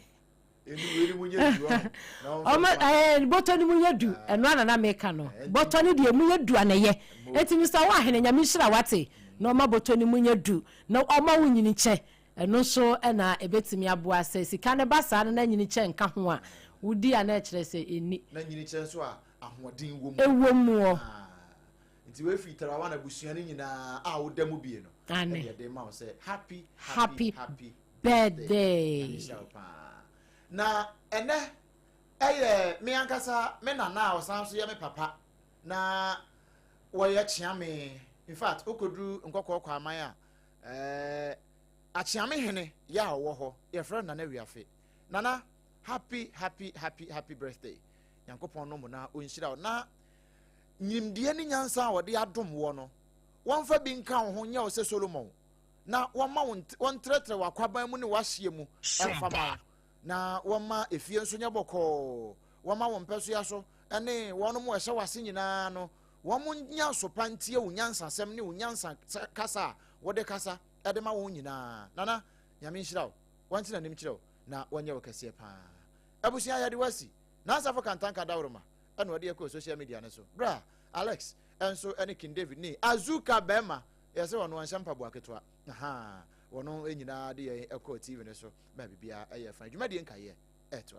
Ɔma ɛɛ bɔtɔ no mu yɛ du ɛno ana na meka no bɔtɔ no deɛ mu yɛ du ana yɛ eti mr wo ahene nyame nhyira wate na ɔma bɔtɔ no mu yɛ du na ɔma wo nyini kyɛ ɛno nso ɛna ebetumi aboa sɛ sika no ba saa no na nyini kyɛ nka ho a wodi a na ɛkyerɛ sɛ ɛni na nyini kyɛ nso a ahoɔden wɔ mu ɛwɔ mu ɔ nti woafi tarawa na abusua no nyinaa a woda mu bie no ɛne ɛde ma wo sɛ happy happy happy birthday na ɛnɛ ɛyɛ me ankasa me nana a ɔsan so yɛ me papa na wɔyɛ kyeame in fact wokɔduru nkɔkɔɔ kwaman a ɛɛ akyeame hene yɛ a ɔwɔ hɔ yɛfrɛ no nana wiafe nana happy happy happy happy birthday nyankopɔn no mu na ɔnhyira wo na Nimdeɛ ne nyansa a wɔde adom woɔ no, wɔmfa bi nka wo ho nyɛ wo sɛ Solomon, na wɔmma wo wɔntrɛtrɛ w'akwaban mu ne w'ahyeɛ mu mfa ma wo, na wɔmma efie nso nyɛ bɔkɔɔ, wɔmma wo mpɛsoa so ne wɔnom a ɛhyɛ w'ase nyinaa no, wɔn nyɛ aso pa ntie wo nyansasɛm ne wo nyansa kasa a wode kasa de ma wɔn nyinaa. Nana, Nyame nhyira wo, wɔnte n'anim kyerɛ wo, na wɔnyɛ wo kɛseɛ paa. Abusua, yɛde wo asi. Nansafo Kantanka Dawuroma. ɛna ɔde ɛkɔɔ social media no so berɛ a Alex nso ne King David ne Azuka bɛrima yɛ sɛ ɔno ɔnhyɛ mpaboa ketewa ahaa wɔn nyinaa de yɛn ɛkɔɔ TV no so ma biribiara ɛyɛ fa dwumadie nkaeɛ ɛtoa.